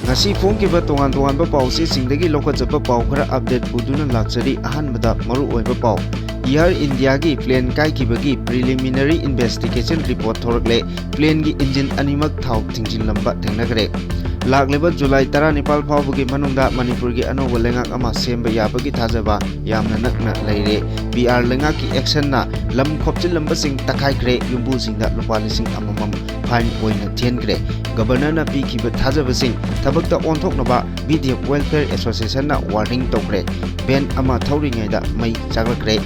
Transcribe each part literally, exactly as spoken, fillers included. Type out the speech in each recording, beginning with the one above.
ꯉꯁꯤ ꯐꯣꯡꯈꯤꯕ ꯇꯣꯉꯥꯟ ꯇꯣꯉꯥꯟꯕ ꯄꯥꯎꯆꯦꯁꯤꯡꯗꯒꯤ ꯂꯧꯈꯠꯆꯕ ꯄꯥꯎ ꯈꯔ ꯑꯞꯗꯦꯠ ꯄꯨꯗꯨꯅ ꯂꯥꯛꯆꯔꯤ꯫ ꯑꯍꯥꯟꯕꯗ ꯃꯔꯨ ꯑꯣꯏꯕ ꯄꯥꯎ, Air Indiaꯒꯤ plane ꯀꯥꯏꯈꯤꯕꯒꯤ preliminary investigation report ꯊꯣꯔꯛꯂꯦ꯫ Planeꯒꯤ engine ꯑꯅꯤꯃꯛ ꯊꯥꯎ ꯊꯤꯡꯖꯤꯜꯂꯝꯕ ꯊꯦꯡꯅꯈ꯭ꯔꯦ꯫ ꯂꯥꯛꯂꯤꯕ ꯖꯨꯂꯥꯏ ꯇꯔꯥꯅꯤꯄꯥꯜ ꯐꯥꯎꯕꯒꯤ ꯃꯅꯨꯡꯗ ꯃꯅꯤꯄꯨꯔꯒꯤ ꯑꯅꯧꯕ ꯂꯩꯉꯥꯛ ꯑꯃ ꯁꯦꯝꯕ ꯌꯥꯕꯒꯤ ꯊꯥꯖꯕ ꯌꯥꯝꯅ ꯅꯛꯅ ꯂꯩꯔꯦ꯫ ꯕꯤ ꯑꯥꯔ ꯂꯩꯉꯥꯛꯀꯤ actionꯅ ꯂꯝ ꯈꯣꯞꯆꯤꯜꯂꯝꯕꯁꯤꯡ ꯇꯛꯈꯥꯏꯈ꯭ꯔꯦ꯫ ꯌꯨꯝꯕꯨꯁꯤꯡꯗ ꯂꯨꯄꯥ ꯂꯤꯁꯤꯡ ꯑꯃꯃꯝ fine ꯑꯣꯏꯅ ꯊꯤꯍꯟꯈ꯭ꯔꯦ꯫ Governorꯅ ꯄꯤꯈꯤꯕ ꯊꯥꯖꯕꯁꯤꯡ ꯊꯕꯛꯇ ꯑꯣꯟꯊꯣꯛꯅꯕ B D F Welfare Associationꯅ warning ꯇꯧꯈ꯭ꯔꯦ꯫ Van ꯑꯃ ꯊꯧꯔꯤꯉꯩꯗ ꯃꯩ ꯆꯥꯛꯂꯛꯈ꯭ꯔꯦ꯫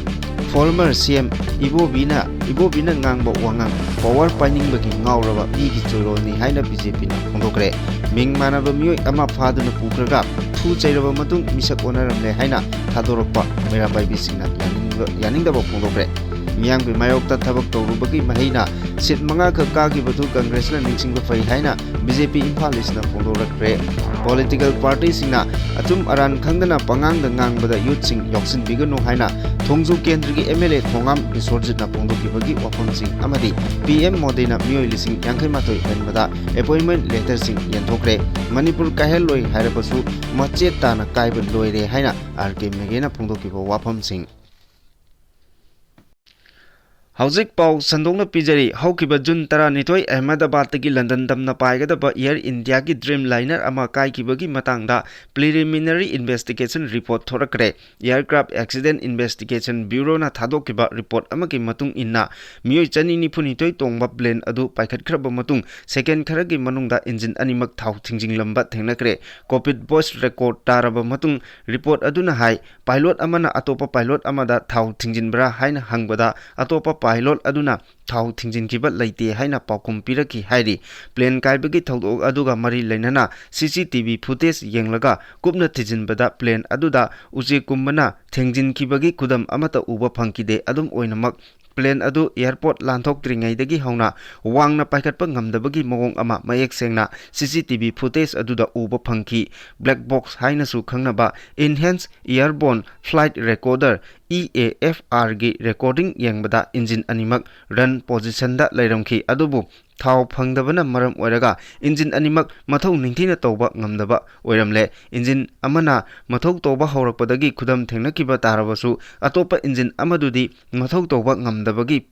Former C M ꯏꯕꯣꯕꯤꯅ, ꯏꯕꯣꯕꯤꯅ ꯉꯥꯡꯕ ꯋꯥꯉꯥꯡ power ꯄꯥꯏꯅꯤꯡꯕꯒꯤ ꯉꯥꯎꯔꯕ ꯃꯤꯒꯤ ꯆꯣꯏꯔꯣꯜꯅꯤ ꯍꯥꯏꯅ B J Pꯅ ꯐꯣꯡꯗꯣꯛꯈ꯭ꯔꯦ꯫ ꯃꯤꯡ ꯃꯥꯟꯅꯕ ꯃꯤꯑꯣꯏ ꯑꯃ ꯐꯥꯗꯨꯅ ꯄꯨꯈ꯭ꯔꯒ ꯊꯨ ꯆꯩꯔꯕ ꯃꯇꯨꯡ ꯃꯤꯁꯛ ꯑꯣꯟꯅꯔꯝꯂꯦ ꯍꯥꯏꯅ ꯊꯥꯗꯣꯔꯛꯄ ꯃꯩꯔꯥ ꯄꯥꯏꯕꯤꯁꯤꯡꯅ ꯌꯥꯅꯤꯡꯕ-, ꯌꯥꯅꯤꯡꯗꯕ ꯐꯣꯡꯗꯣꯛꯈ꯭ꯔꯦ꯫ ꯃꯤꯌꯥꯝꯒꯤ ꯃꯥꯌꯣꯛꯇ ꯊꯕꯛ ꯇꯧꯔꯨꯕꯒꯤ ꯃꯍꯩꯅ seat ꯃꯉꯥꯈꯛ ꯀꯥꯈꯤꯕꯗꯨ Congressꯅ ꯅꯤꯡꯁꯤꯡꯕ ꯐꯩ ꯍꯥꯏꯅ B J P Imphal Eastꯅ ꯐꯣꯡꯗꯣꯔꯛꯈ꯭ꯔꯦ꯫ Political partyꯁꯤꯡꯅ ꯑꯆꯨꯝ ꯑꯔꯥꯟ ꯈꯪꯗꯅ ꯄꯉꯥꯡꯗ ꯉꯥꯡꯕꯗ youthꯁꯤꯡ ꯌꯥꯎꯁꯤꯟꯕꯤꯒꯅꯨ ꯍꯥꯏꯅ ꯊꯣꯡꯖꯨ ꯀꯦꯟꯗ꯭ꯔꯒꯤ M L A ꯊꯣꯉꯥꯝ ꯕꯤꯁ꯭ꯋꯔꯖꯤꯠꯅ ꯐꯣꯡꯗꯣꯛꯈꯤꯕꯒꯤ ꯋꯥꯐꯝꯁꯤꯡ ꯑꯃꯗꯤ P M ꯃꯣꯗꯤꯅ ꯃꯤꯑꯣꯏ ꯂꯤꯁꯤꯡ ꯌꯥꯡꯈꯩ ꯃꯥꯊꯣꯏ ꯍꯦꯟꯕꯗ appointment letterꯁꯤꯡ ꯌꯦꯟꯊꯣꯛꯈ꯭ꯔꯦ꯫ ꯃꯅꯤꯄꯨꯔ ꯀꯥꯏꯍꯜꯂꯣꯏ ꯍꯥꯏꯔꯕꯁꯨ ꯃꯆꯦꯠ ꯇꯥꯅ ꯀꯥꯏꯕ ꯂꯣꯏꯔꯦ ꯍꯥꯏꯅ R K ꯃꯦꯒꯦꯅ ꯐꯣꯡꯗꯣꯛꯈꯤꯕ ꯋꯥꯐꯝꯁꯤꯡ꯫ ꯍꯧꯖꯤꯛ ꯄꯥꯎ ꯁꯟꯗꯣꯛꯅ ꯄꯤꯖꯔꯤ꯫ ꯍꯧꯈꯤꯕ ꯖꯨꯟ ꯇꯔꯥꯅꯤꯊꯣꯏ ꯑꯍꯃꯗꯥꯕꯥꯗꯇꯒꯤ ꯂꯟꯗꯟ ꯇꯝꯅ ꯄꯥꯏꯒꯗꯕ Air Indiaꯒꯤ Dreamliner ꯑꯃ ꯀꯥꯏꯈꯤꯕꯒꯤ ꯃꯇꯥꯡꯗ preliminary investigation report ꯊꯣꯔꯛꯈ꯭ꯔꯦ꯫ Aircraft Accident Investigation Bureauꯅ ꯊꯥꯗꯣꯛꯈꯤꯕ report ꯑꯃꯒꯤ ꯃꯇꯨꯡ ꯏꯟꯅ, ꯃꯤꯑꯣꯏ ꯆꯅꯤ ꯅꯤꯐꯨꯅꯤꯊꯣꯏ ꯇꯣꯡꯕ plane ꯑꯗꯨ ꯄꯥꯏꯈꯠꯈ꯭ꯔꯕ ꯃꯇꯨꯡ second ꯈꯔꯒꯤ ꯃꯅꯨꯡꯗ engine ꯑꯅꯤꯃꯛ ꯊꯥꯎ ꯊꯤꯡꯖꯤꯜꯂꯝꯕ ꯊꯦꯡꯅꯈ꯭ꯔꯦ꯫ Cockpit voice record ꯇꯥꯔꯕ ꯃꯇꯨꯡ, report ꯑꯗꯨꯅ ꯍꯥꯏ, pilot ꯑꯃꯅ ꯑꯇꯣꯞꯄ pilot ꯑꯃꯗ ꯊꯥꯎ ꯊꯤꯡꯖꯤꯟꯕ꯭ꯔꯥ ꯍꯥꯏꯅ ꯍꯪꯕꯗ, ꯑꯇꯣꯞꯄ pilot ꯑꯗꯨꯅ ꯊꯥꯎ ꯊꯤꯡꯖꯤꯟꯈꯤꯕ ꯂꯩꯇꯦ ꯍꯥꯏꯅ ꯄꯥꯎꯈꯨꯝ ꯄꯤꯔꯛꯈꯤ ꯍꯥꯏꯔꯤ꯫ Plane ꯀꯥꯏꯕꯒꯤ ꯊꯧꯗꯣꯛ ꯑꯗꯨꯒ ꯃꯔꯤ ꯂꯩꯅꯅ C C T V footage ꯌꯦꯡꯂꯒ ꯀꯨꯞꯅ ꯊꯤꯖꯤꯟꯕꯗ plane ꯑꯗꯨꯗ ꯎꯆꯦꯛꯀꯨꯝꯕꯅ ꯊꯦꯡꯖꯤꯟꯈꯤꯕꯒꯤ ꯈꯨꯗꯝ ꯑꯃꯠꯇ ꯎꯕ ꯐꯪꯈꯤꯗꯦ꯫ ꯑꯗꯨꯝ ꯑꯣꯏꯅꯃꯛ, plane ꯑꯗꯨ airport ꯂꯥꯟꯊꯣꯛꯇ꯭ꯔꯤꯉꯩꯗꯒꯤ ꯍꯧꯅ ꯋꯥꯡꯅ ꯄꯥꯏꯈꯠꯄ ꯉꯝꯗꯕꯒꯤ ꯃꯑꯣꯡ ꯑꯃ ꯃꯌꯦꯛ ꯁꯦꯡꯅ C C T V footage ꯑꯗꯨꯗ ꯎꯕ ꯐꯪꯈꯤ꯫ Black box ꯍꯥꯏꯅꯁꯨ ꯈꯪꯅꯕ Enhanced Airborne Flight Recorder, E A F R ꯒꯤ recording ꯌꯦꯡꯕꯗ engine ꯑꯅꯤꯃꯛ run position ꯗ ꯂꯩꯔꯝꯈꯤ꯫ ꯑꯗꯨꯕꯨ ꯊꯥꯎ ꯐꯪꯗꯕꯅ ꯃꯔꯝ ꯑꯣꯏꯔꯒ engine ꯑꯅꯤꯃꯛ ꯃꯊꯧ ꯅꯤꯡꯊꯤꯅ ꯇꯧꯕ ꯉꯝꯗꯕ ꯑꯣꯏꯔꯝꯂꯦ꯫ Engine ꯑꯃꯅ ꯃꯊꯧ ꯇꯧꯕ ꯍꯧꯔꯛꯄꯗꯒꯤ ꯈꯨꯗꯝ ꯊꯦꯡꯅꯈꯤꯕ ꯇꯥꯔꯕꯁꯨ, ꯑꯇꯣꯞꯄ engine ꯑꯃꯗꯨꯗꯤ ꯃꯊꯧ ꯇꯧꯕ ꯉꯝꯗꯕꯒꯤ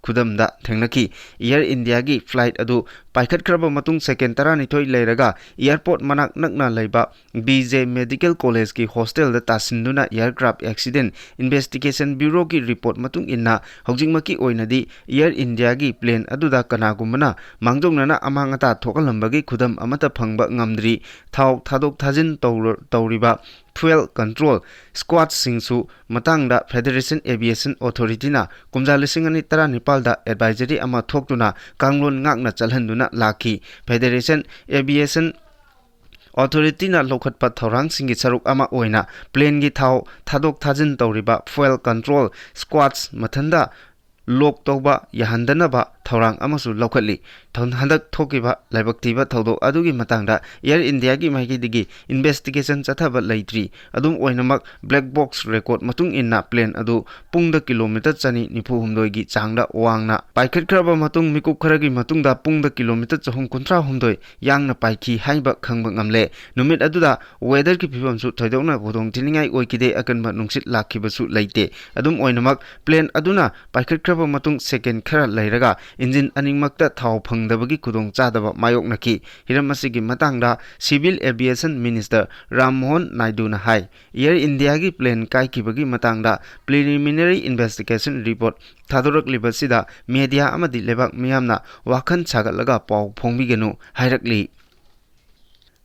ꯈꯨꯗꯝꯗ ꯊꯦꯡꯅꯈꯤ꯫ Air India ꯒꯤ flight ꯑꯗꯨ ꯄꯥꯏꯈꯠꯈ꯭ꯔꯕ ꯃꯇꯨꯡ second ꯇꯔꯥꯅꯤꯊꯣꯏ ꯂꯩꯔꯒ airport ꯃꯅꯥꯛ ꯅꯛꯅ ꯂꯩꯕ B J Medical College ꯀꯤ hostel ꯗ ꯇꯥꯁꯤꯟꯗꯨꯅ aircraft accident Investigation Bureau ꯒꯤ report ꯃꯇꯨꯡ ꯏꯟꯅ, ꯍꯧꯖꯤꯛꯃꯛꯀꯤ ꯑꯣꯏꯅꯗꯤ Air India ꯒꯤ plane ꯑꯗꯨꯗ ꯀꯅꯥꯒꯨꯝꯕꯅ ꯃꯥꯡꯖꯧꯅꯅ ꯑꯃꯥꯡ ꯑꯇꯥ ꯊꯣꯛꯍꯜꯂꯝꯕꯒꯤ ꯈꯨꯗꯝ ꯑꯃꯠꯇ ꯐꯪꯕ ꯉꯝꯗ꯭ꯔꯤ꯫ ꯊꯥꯎ ꯊꯥꯗꯣꯛ ꯊꯥꯖꯤꯟ ꯇꯧꯔ-, ꯇꯧꯔꯤꯕ fuel control squad ꯁꯤꯡꯁꯨ ꯃꯇꯥꯡꯗ Federation Aviation Authority ꯅ ꯀꯨꯝꯖꯥ ꯂꯤꯁꯤꯡ ꯑꯅꯤ ꯇꯔꯥꯅꯤꯄꯥꯜꯗ advisory ꯑꯃ ꯊꯣꯛꯇꯨꯅ ꯀꯥꯡꯂꯣꯟ ꯉꯥꯛꯅ ꯆꯠꯍꯟꯗꯨꯅ ꯂꯥꯛꯈꯤ꯫ Federation Aviation Authority ꯅ ꯂꯧꯈꯠꯄ ꯊꯧꯔꯥꯡꯁꯤꯡꯒꯤ ꯁꯔꯨꯛ ꯑꯃ ꯑꯣꯏꯅ plane ꯒꯤ ꯊꯥꯎ ꯊꯥꯗꯣꯛ ꯊꯥꯖꯤꯟ ꯇꯧꯔꯤꯕ fuel control squads ꯃꯊꯟꯇ lock ꯇꯧꯕ ꯌꯥꯍꯟꯗꯅꯕ ꯊꯧꯔꯥꯡ ꯑꯃꯁꯨ ꯂꯧꯈꯠꯂꯤ꯫ ꯊꯧ-, ꯍꯟꯗꯛ ꯊꯣꯛꯈꯤꯕ ꯂꯥꯏꯕꯛ ꯊꯤꯕ ꯊꯧꯗꯣꯛ ꯑꯗꯨꯒꯤ ꯃꯇꯥꯡꯗ Air India ꯒꯤ ꯃꯥꯏꯀꯩꯗꯒꯤ investigation ꯆꯠꯊꯕ ꯂꯩꯇ꯭ꯔꯤ꯫ ꯑꯗꯨꯝ ꯑꯣꯏꯅꯃꯛ, black box record ꯃꯇꯨꯡ ꯏꯟꯅ plane ꯑꯗꯨ ꯄꯨꯡꯗ kilometre ꯆꯅꯤ ꯅꯤꯐꯨ ꯍꯨꯝꯗꯣꯏꯒꯤ ꯆꯥꯡꯗ ꯋꯥꯡꯅ ꯄꯥꯏꯈꯠꯈ꯭ꯔꯕ ꯃꯇꯨꯡ, ꯃꯤꯀꯨꯞ ꯈꯔꯒꯤ ꯃꯇꯨꯡꯗ ꯄꯨꯡꯗ kilometre ꯆꯍꯨꯝ ꯀꯨꯟꯊ꯭ꯔꯥ ꯍꯨꯝꯗꯣꯏ ꯌꯥꯡꯅ ꯄꯥꯏꯈꯤ ꯍꯥꯏꯕ ꯈꯪꯕ ꯉꯝꯂꯦ꯫ ꯅꯨꯃꯤꯠ ꯑꯗꯨꯗ weather ꯒꯤ ꯐꯤꯕꯝꯁꯨ ꯊꯣꯏꯗꯣꯛꯅ ꯈꯨꯗꯣꯡ ꯊꯤꯅꯤꯡꯉꯥꯏ ꯑꯣꯏꯈꯤꯗꯦ, ꯑꯀꯟꯕ ꯅꯨꯡꯁꯤꯠ ꯂꯥꯛꯈꯤꯕꯁꯨ ꯂꯩꯇꯦ꯫ ꯑꯗꯨꯝ ꯑꯣꯏꯅꯃꯛ, plane ꯑꯗꯨꯅ ꯄꯥꯏꯈꯠꯈ꯭ꯔꯕ ꯃꯇꯨꯡ second ꯈꯔ ꯂꯩꯔꯒ engine ꯑꯅꯤꯃꯛꯇ ꯊꯥꯎ ꯐꯪꯗꯕꯒꯤ ꯈꯨꯗꯣꯡꯆꯥꯗꯕ ꯃꯥꯌꯣꯛꯅꯈꯤ꯫ ꯍꯤꯔꯝ ꯑꯁꯤꯒꯤ ꯃꯇꯥꯡꯗ Civil Aviation Minister Ram Mohan ꯅꯥꯏꯗꯨꯅ ꯍꯥꯏ, Air India ꯒꯤ plane ꯀꯥꯏꯈꯤꯕꯒꯤ ꯃꯇꯥꯡꯗ preliminary investigation report ꯊꯥꯗꯣꯔꯛꯂꯤꯕꯁꯤꯗ media ꯑꯃꯗꯤ ꯂꯩꯕꯥꯛ ꯃꯤꯌꯥꯝꯅ ꯋꯥꯈꯜ ꯁꯥꯒꯠꯂꯒ ꯄꯥꯎ ꯐꯣꯡꯕꯤꯒꯅꯨ ꯍꯥꯏꯔꯛꯂꯤ꯫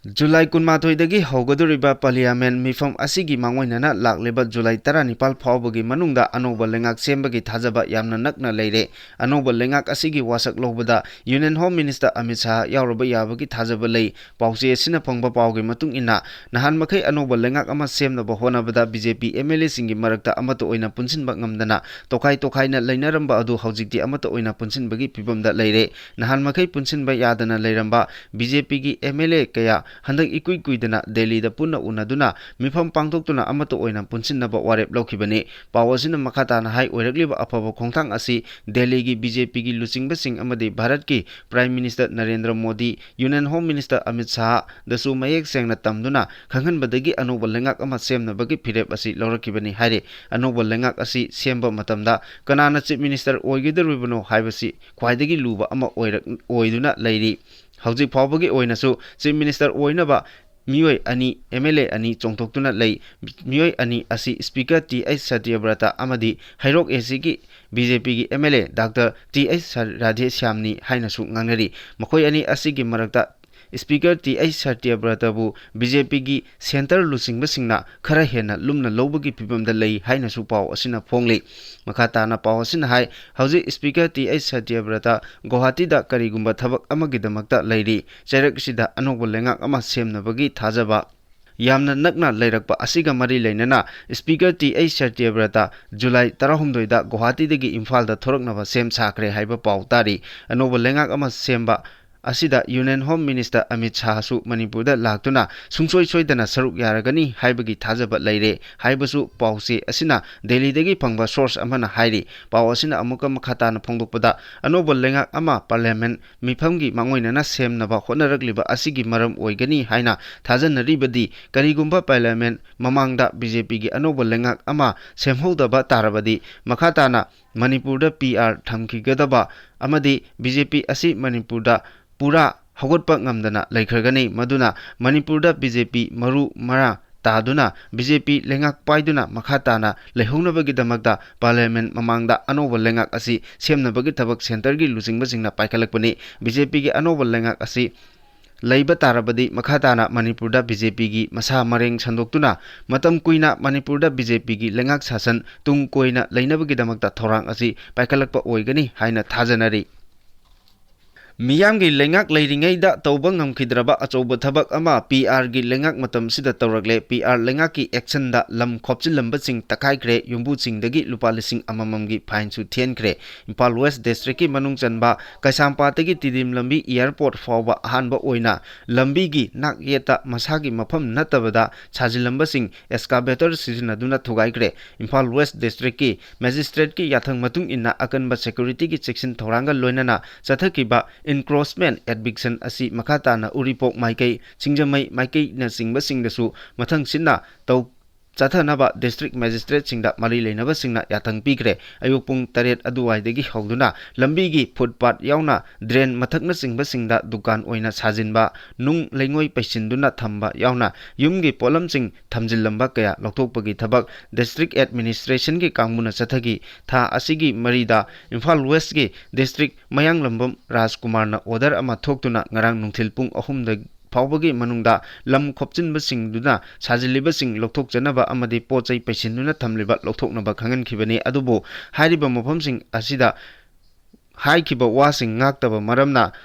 ꯖꯨꯂꯥꯏ ꯀꯨꯟꯃꯥꯊꯣꯏꯗꯒꯤ ꯍꯧꯒꯗꯧꯔꯤꯕ Parliament ꯃꯤꯐꯝ ꯑꯁꯤꯒꯤ ꯃꯥꯡꯑꯣꯏꯅꯅ ꯂꯥꯛꯂꯤꯕ ꯖꯨꯂꯥꯏ ꯇꯔꯥꯅꯤꯄꯥꯜ ꯐꯥꯎꯕꯒꯤ ꯃꯅꯨꯡꯗ ꯑꯅꯧꯕ ꯂꯩꯉꯥꯛ ꯁꯦꯝꯕꯒꯤ ꯊꯥꯖꯕ ꯌꯥꯝꯅ ꯅꯛꯅ ꯂꯩꯔꯦ꯫ ꯑꯅꯧꯕ ꯂꯩꯉꯥꯛ ꯑꯁꯤꯒꯤ ꯋꯥꯁꯛ ꯂꯧꯕꯗ Union Home Minister Amit Shah ꯌꯥꯎꯔꯕ ꯌꯥꯕꯒꯤ ꯊꯥꯖꯕ ꯂꯩ꯫ ꯄꯥꯎꯆꯦ ꯑꯁꯤꯅ ꯐꯪꯕ ꯄꯥꯎꯒꯤ ꯃꯇꯨꯡ ꯏꯟꯅ, ꯅꯍꯥꯟ ꯃꯈꯩ ꯑꯅꯧꯕ ꯂꯩꯉꯥꯛ ꯑꯃ ꯁꯦꯝꯅꯕ ꯍꯣꯠꯅꯕꯗ B J P M L A ꯁꯤꯡꯒꯤ ꯃꯔꯛꯇ ꯑꯃꯠꯇ ꯑꯣꯏꯅ ꯄꯨꯟꯁꯤꯟꯕ ꯉꯝꯗꯅ ꯇꯣꯈꯥꯏ ꯇꯣꯈꯥꯏꯅ ꯂꯩꯅꯔꯝꯕ ꯑꯗꯨ ꯍꯧꯖꯤꯛꯇꯤ ꯑꯃꯠꯇ ꯑꯣꯏꯅ ꯄꯨꯟꯁꯤꯟꯕꯒꯤ ꯐꯤꯕꯝꯗ ꯂꯩꯔꯦ꯫ ꯅꯍꯥꯟ ꯃꯈꯩ ꯄꯨꯟꯁꯤꯟꯕ ꯌꯥꯗꯅ ꯂꯩꯔꯝꯕ B J P ꯒꯤ M L A ꯀꯌꯥ ꯍꯟꯗꯛ ꯏꯀꯨꯏ ꯀꯨꯏꯗꯅ ꯗꯦꯜꯂꯤꯗ ꯄꯨꯟꯅ ꯎꯅꯗꯨꯅ ꯃꯤꯐꯝ ꯄꯥꯡꯊꯣꯛꯇꯨꯅ ꯑꯃꯠꯇ ꯑꯣꯏꯅ ꯄꯨꯟꯁꯤꯟꯅꯕ ꯋꯥꯔꯦꯞ ꯂꯧꯈꯤꯕꯅꯤ꯫ ꯄꯥꯎ ꯑꯁꯤꯅ ꯃꯈꯥ ꯇꯥꯅ ꯍꯥꯏ, ꯑꯣꯏꯔꯛꯂꯤꯕ ꯑꯐꯕ ꯈꯣꯡꯊꯥꯡ ꯑꯁꯤ ꯗꯦꯜꯂꯤꯒꯤ BJPꯒꯤ ꯂꯨꯆꯤꯡꯕꯁꯤꯡ ꯑꯃꯗꯤ ꯚꯥꯔꯠꯀꯤ Prime Minister Narendra Modi, Union Home Minister Amit ꯁꯥꯍꯗꯁꯨ ꯃꯌꯦꯛ ꯁꯦꯡꯅ ꯇꯝꯗꯨꯅ ꯈꯪꯍꯟꯕꯗꯒꯤ ꯑꯅꯧꯕ ꯂꯩꯉꯥꯛ ꯑꯃ ꯁꯦꯝꯅꯕꯒꯤ ꯐꯤꯔꯦꯞ ꯑꯁꯤ ꯂꯧꯔꯛꯈꯤꯕꯅꯤ ꯍꯥꯏꯔꯤ꯫ ꯑꯅꯧꯕ ꯂꯩꯉꯥꯛ ꯑꯁꯤ ꯁꯦꯝꯕ ꯃꯇꯝꯗ ꯀꯅꯥꯅ Chief Minister ꯑꯣꯏꯒꯗꯧꯔꯤꯕꯅꯣ ꯍꯥꯏꯕꯁꯤ ꯈ꯭ꯋꯥꯏꯗꯒꯤ ꯂꯨꯕ ꯑꯃ ꯑꯣꯏꯔꯛ-, ꯑꯣꯏꯗꯨꯅ ꯂꯩꯔꯤ꯫ ꯍꯧꯖꯤꯛ ꯐꯥꯎꯕꯒꯤ ꯑꯣꯏꯅꯁꯨ Chief Minister ꯑꯣꯏꯅꯕ ꯃꯤꯑꯣꯏ ꯑꯅꯤ, MLA ꯑꯅꯤ ꯆꯣꯡꯊꯣꯛꯇꯨꯅ ꯂꯩ꯫ ꯃꯤꯑꯣꯏ ꯑꯅꯤ ꯑꯁꯤ Speaker ꯇꯤ ꯑꯩꯆ ꯁꯇ꯭ꯌꯕ꯭ꯔꯇ ꯑꯃꯗꯤ ꯍꯩꯔꯣꯛ ACꯒꯤ BJPꯒꯤ MLA Doctor ꯇꯤ ꯑꯩꯆ ꯁ-, ꯔꯥꯙꯦꯁ꯭ꯌꯥꯝꯅꯤ ꯍꯥꯏꯅꯁꯨ ꯉꯥꯡꯅꯔꯤ꯫ ꯃꯈꯣꯏ ꯑꯅꯤ ꯑꯁꯤꯒꯤ ꯃꯔꯛꯇ Speaker ꯇꯤ ꯑꯩꯆ ꯁꯇ꯭ꯌꯕ꯭ꯔꯇꯕꯨ BJPꯒꯤ centre ꯂꯨꯆꯤꯡꯕꯁꯤꯡꯅ ꯈꯔ ꯍꯦꯟꯅ ꯂꯨꯝꯅ ꯂꯧꯕꯒꯤ ꯐꯤꯕꯝꯗ ꯂꯩ ꯍꯥꯏꯅꯁꯨ ꯄꯥꯎ ꯑꯁꯤꯅ ꯐꯣꯡꯂꯤ꯫ ꯃꯈꯥ ꯇꯥꯅ ꯄꯥꯎ ꯑꯁꯤꯅ ꯍꯥꯏ, ꯍꯧꯖꯤꯛ Speaker ꯇꯤ ꯑꯩꯆ ꯁꯇ꯭ꯌꯕ꯭ꯔꯇ ꯒꯨꯋꯥꯍꯥꯇꯤꯗ ꯀꯔꯤꯒꯨꯝꯕ ꯊꯕꯛ ꯑꯃꯒꯤꯗꯃꯛꯇ ꯂꯩꯔꯤ꯫ ꯆꯩꯔꯛꯁꯤꯗ ꯑꯅꯧꯕ ꯂꯩꯉꯥꯛ ꯑꯃ ꯁꯦꯝꯅꯕꯒꯤ ꯊꯥꯖꯕ ꯌꯥꯝꯅ ꯅꯛꯅ ꯂꯩꯔꯛꯄ ꯑꯁꯤꯒ ꯃꯔꯤ ꯂꯩꯅꯅ Speaker ꯇꯤ ꯑꯩꯆ ꯁꯇ꯭ꯌꯕ꯭ꯔꯇ ꯖꯨꯂꯥꯏ ꯇꯔꯥꯍꯨꯝꯗꯣꯏꯗ ꯒꯨꯋꯥꯍꯥꯇꯤꯗꯒꯤ ꯏꯝꯐꯥꯜꯗ ꯊꯣꯔꯛꯅꯕ ꯁꯦꯝ ꯁꯥꯈ꯭ꯔꯦ ꯍꯥꯏꯕ ꯄꯥꯎ ꯇꯥꯔꯤ꯫ ꯑꯅꯧꯕ ꯂꯩꯉꯥꯛ ꯑꯃ ꯁꯦꯝꯕ ꯑꯁꯤꯗ Union Home Minister ꯑꯃꯤꯠ ꯁꯥꯍꯁꯨ ꯃꯅꯤꯄꯨꯔꯗ ꯂꯥꯛꯇꯨꯅ ꯁꯨꯡꯁꯣꯏ ꯁꯣꯏꯗꯅ ꯁꯔꯨꯛ ꯌꯥꯔꯒꯅꯤ ꯍꯥꯏꯕꯒꯤ ꯊꯥꯖꯕ ꯂꯩꯔꯦ ꯍꯥꯏꯕꯁꯨ ꯄꯥꯎꯆꯦ ꯑꯁꯤꯅ ꯗꯦꯜꯂꯤꯗꯒꯤ ꯐꯪꯕ source ꯑꯃꯅ ꯍꯥꯏꯔꯤ꯫ ꯄꯥꯎ ꯑꯁꯤꯅ ꯑꯃꯨꯛꯀ ꯃꯈꯥ ꯇꯥꯅ ꯐꯣꯡꯗꯣꯛꯄꯗ, ꯑꯅꯧꯕ ꯂꯩꯉꯥꯛ ꯑꯃ Parliament ꯃꯤꯐꯝꯒꯤ ꯃꯥꯡꯑꯣꯏꯅꯅ ꯁꯦꯝꯅꯕ ꯍꯣꯠꯅꯔꯛꯂꯤꯕ ꯑꯁꯤꯒꯤ ꯃꯔꯝ ꯑꯣꯏꯒꯅꯤ ꯍꯥꯏꯅ ꯊꯥꯖꯅꯔꯤꯕꯗꯤ, ꯀꯔꯤꯒꯨꯝꯕ Parliament ꯃꯃꯥꯡꯗ BJPꯒꯤ ꯑꯅꯧꯕ ꯂꯩꯉꯥꯛ ꯑꯃ ꯁꯦꯝꯍꯧꯗꯕ ꯇꯥꯔꯕꯗꯤ, ꯃꯈꯥ ꯇꯥꯅ ꯃꯅꯤꯄꯨꯔꯗ PR ꯊꯝꯈꯤꯒꯗꯕ ꯑꯃꯗꯤ BJP ꯑꯁꯤ ꯃꯅꯤꯄꯨꯔꯗ ꯄꯨꯔꯥ ꯍꯧꯒꯠꯄ ꯉꯝꯗꯅ ꯂꯩꯈ꯭ꯔꯒꯅꯤ꯫ ꯃꯗꯨꯅ ꯃꯅꯤꯄꯨꯔꯗ BJP ꯃꯔꯨ ꯃꯔꯥꯡ ꯇꯥꯗꯨꯅ BJP ꯂꯩꯉꯥꯛ ꯄꯥꯏꯗꯨꯅ ꯃꯈꯥ ꯇꯥꯅ ꯂꯩꯍꯧꯅꯕꯒꯤꯗꯃꯛꯇ Parliament ꯃꯃꯥꯡꯗ ꯑꯅꯧꯕ ꯂꯩꯉꯥꯛ ꯑꯁꯤ ꯁꯦꯝꯅꯕꯒꯤ ꯊꯕꯛ centreꯒꯤ ꯂꯨꯆꯤꯡꯕꯁꯤꯡꯅ ꯄꯥꯏꯈꯠꯂꯛꯄꯅꯤ꯫ BJPꯒꯤ ꯑꯅꯧꯕ ꯂꯩꯉꯥꯛ ꯑꯁꯤ ꯂꯩꯕ ꯇꯥꯔꯕꯗꯤ, ꯃꯈꯥ ꯇꯥꯅ ꯃꯅꯤꯄꯨꯔꯗ BJPꯒꯤ ꯃꯁꯥ ꯃꯔꯦꯡ ꯁꯟꯗꯣꯛꯇꯨꯅ ꯃꯇꯝ ꯀꯨꯏꯅ ꯃꯅꯤꯄꯨꯔꯗ BJPꯒꯤ ꯂꯩꯉꯥꯛ ꯁꯥꯁꯟ ꯇꯨꯡ ꯀꯣꯏꯅ ꯂꯩꯅꯕꯒꯤꯗꯃꯛꯇ ꯊꯧꯔꯥꯡ ꯑꯁꯤ ꯄꯥꯏꯈꯠꯂꯛꯄ ꯑꯣꯏꯒꯅꯤ ꯍꯥꯏꯅ ꯊꯥꯖꯅꯔꯤ꯫ ꯃꯤꯌꯥꯝꯒꯤ ꯂꯩꯉꯥꯛ ꯂꯩꯔꯤꯉꯩꯗ ꯇꯧꯕ ꯉꯝꯈꯤꯗ꯭ꯔꯕ ꯑꯆꯧꯕ ꯊꯕꯛ ꯑꯃ ꯄꯤ ꯑꯥꯔꯒꯤ ꯂꯩꯉꯥꯛ ꯃꯇꯝꯁꯤꯗ ꯇꯧꯔꯛꯂꯦ꯫ ꯄꯤ ꯑꯥꯔ ꯂꯩꯉꯥꯛꯀꯤ ꯑꯦꯛꯁꯟꯗ ꯂꯝ ꯈꯣꯞꯆꯤꯜꯂꯝꯕꯁꯤꯡ ꯇꯛꯈꯥꯏꯈ꯭ꯔꯦ꯫ ꯌꯨꯝꯕꯨꯁꯤꯡꯗꯒꯤ ꯂꯨꯄꯥ ꯂꯤꯁꯤꯡ ꯑꯃꯃꯝꯒꯤ ꯐꯥꯏꯟꯁꯨ ꯊꯤꯍꯟꯈ꯭ꯔꯦ꯫ ꯏꯝꯐꯥꯜ ꯋꯦꯁ ꯗꯤꯁꯇ꯭ꯔꯤꯛꯀꯤ ꯃꯅꯨꯡ ꯆꯟꯕ ꯀꯩꯁꯥꯝꯄꯥꯠꯇꯒꯤ ꯇꯤꯗꯤꯝ ꯂꯝꯕꯤ ꯑꯦꯌꯔꯄꯣꯔꯠ ꯐꯥꯎꯕ ꯑꯍꯥꯟꯕ ꯑꯣꯏꯅ ꯂꯝꯕꯤꯒꯤ ꯅꯥꯛ ꯌꯦꯠꯇ ꯃꯁꯥꯒꯤ ꯃꯐꯝ ꯅꯠꯇꯕꯗ ꯁꯥꯖꯤꯜꯂꯝꯕꯁꯤꯡ ꯑꯦꯛꯁꯀꯥꯚꯦꯇꯔ ꯁꯤꯖꯤꯟꯅꯗꯨꯅ ꯊꯨꯒꯥꯏꯈ꯭ꯔꯦ꯫ ꯏꯝꯐꯥꯜ ꯋꯦꯁ ꯗꯤꯁꯇ꯭ꯔꯤꯛꯀꯤ ꯃꯦꯖꯤꯁꯇ꯭ꯔꯦꯠꯀꯤ ꯌꯥꯊꯪ ꯃꯇꯨꯡ ꯏꯟꯅ ꯑꯀꯟꯕ ꯁꯦꯀ꯭ꯌꯨꯔꯤꯇꯤꯒꯤ ꯆꯦꯛꯁꯤꯟ ꯊꯧꯔꯥꯡꯒ ꯂꯣꯏꯅꯅ ꯆꯠꯊꯈꯤꯕ ꯏꯟꯀ꯭ꯔꯣꯆꯃꯦꯟ ꯑꯦꯚꯤꯛꯁꯟ ꯑꯁꯤ ꯃꯈꯥ ꯇꯥꯅ ꯎꯔꯤꯄꯣꯛ ꯃꯥꯏꯀꯩ, ꯁꯤꯡꯖꯃꯩ ꯃꯥꯏꯀꯩꯅꯆꯤꯡꯕꯁꯤꯡꯗꯁꯨ ꯃꯊꯪ ꯁꯤꯠꯅ ꯇꯧ-, ꯆꯠꯊꯅꯕ ꯗꯤꯁꯇ꯭ꯔꯤꯛ ꯃꯦꯖꯤꯁꯇ꯭ꯔꯦꯠꯁꯤꯡꯗ ꯃꯔꯤ ꯂꯩꯅꯕꯁꯤꯡꯅ ꯌꯥꯊꯪ ꯄꯤꯈ꯭ꯔꯦ꯫ ꯑꯌꯨꯛ ꯄꯨꯡ ꯇꯔꯦꯠ ꯑꯗꯨꯋꯥꯏꯗꯒꯤ ꯍꯧꯗꯨꯅ ꯂꯝꯕꯤꯒꯤ ꯐꯨꯠꯄꯥꯠ ꯌꯥꯎꯅ ꯗ꯭ꯔꯦꯟ ꯃꯊꯛꯅꯆꯤꯡꯕꯁꯤꯡꯗ ꯗꯨꯀꯥꯟ ꯑꯣꯏꯅ ꯁꯥꯖꯤꯟꯕ, ꯅꯨꯡ ꯂꯩꯉꯣꯏ ꯄꯩꯁꯤꯟꯗꯨꯅ ꯊꯝꯕ ꯌꯥꯎꯅ ꯌꯨꯝꯒꯤ ꯄꯣꯠꯂꯝꯁꯤꯡ ꯊꯝꯖꯤꯜꯂꯝꯕ ꯀꯌꯥ ꯂꯧꯊꯣꯛꯄꯒꯤ ꯊꯕꯛ ꯗꯤꯁꯇ꯭ꯔꯤꯛ ꯑꯦꯗꯃꯤꯅꯤꯁꯇ꯭ꯔꯦꯁꯟꯒꯤ ꯀꯥꯡꯕꯨꯅ ꯆꯠꯊꯈꯤ꯫ ꯊꯥ ꯑꯁꯤꯒꯤ ꯃꯔꯤꯗ ꯏꯝꯐꯥꯜ ꯋꯦꯁꯀꯤ ꯗꯤꯁꯇ꯭ꯔꯤꯛ ꯃꯌꯥꯡꯂꯝꯕꯝ ꯔꯥꯖꯀꯨꯃꯥꯔꯅ ꯑꯣꯔꯗꯔ ꯑꯃ ꯊꯣꯛꯇꯨꯅ ꯉꯔꯥꯡ ꯅꯨꯡꯊꯤꯜ ꯄꯨꯡ ꯑꯍꯨꯝꯗ ꯐꯥꯎꯕꯒꯤ ꯃꯅꯨꯡꯗ ꯂꯝ ꯈꯣꯞꯆꯤꯟꯕꯁꯤꯡꯗꯨꯅ ꯁꯥꯖꯤꯜꯂꯤꯕꯁꯤꯡ ꯂꯧꯊꯣꯛꯆꯅꯕ ꯑꯃꯗꯤ ꯄꯣꯠ ꯆꯩ ꯄꯩꯁꯤꯟꯗꯨꯅ ꯊꯝꯂꯤꯕ ꯂꯧꯊꯣꯛꯅꯕ ꯈꯪꯍꯟꯈꯤꯕꯅꯤ꯫ ꯑꯗꯨꯕꯨ ꯍꯥꯏꯔꯤꯕ ꯃꯐꯝꯁꯤꯡ ꯑꯁꯤꯗ ꯍꯥꯏꯈꯤꯕ ꯋꯥꯁꯤꯡ ꯉꯥꯛꯇꯕ ꯃꯔꯝꯅ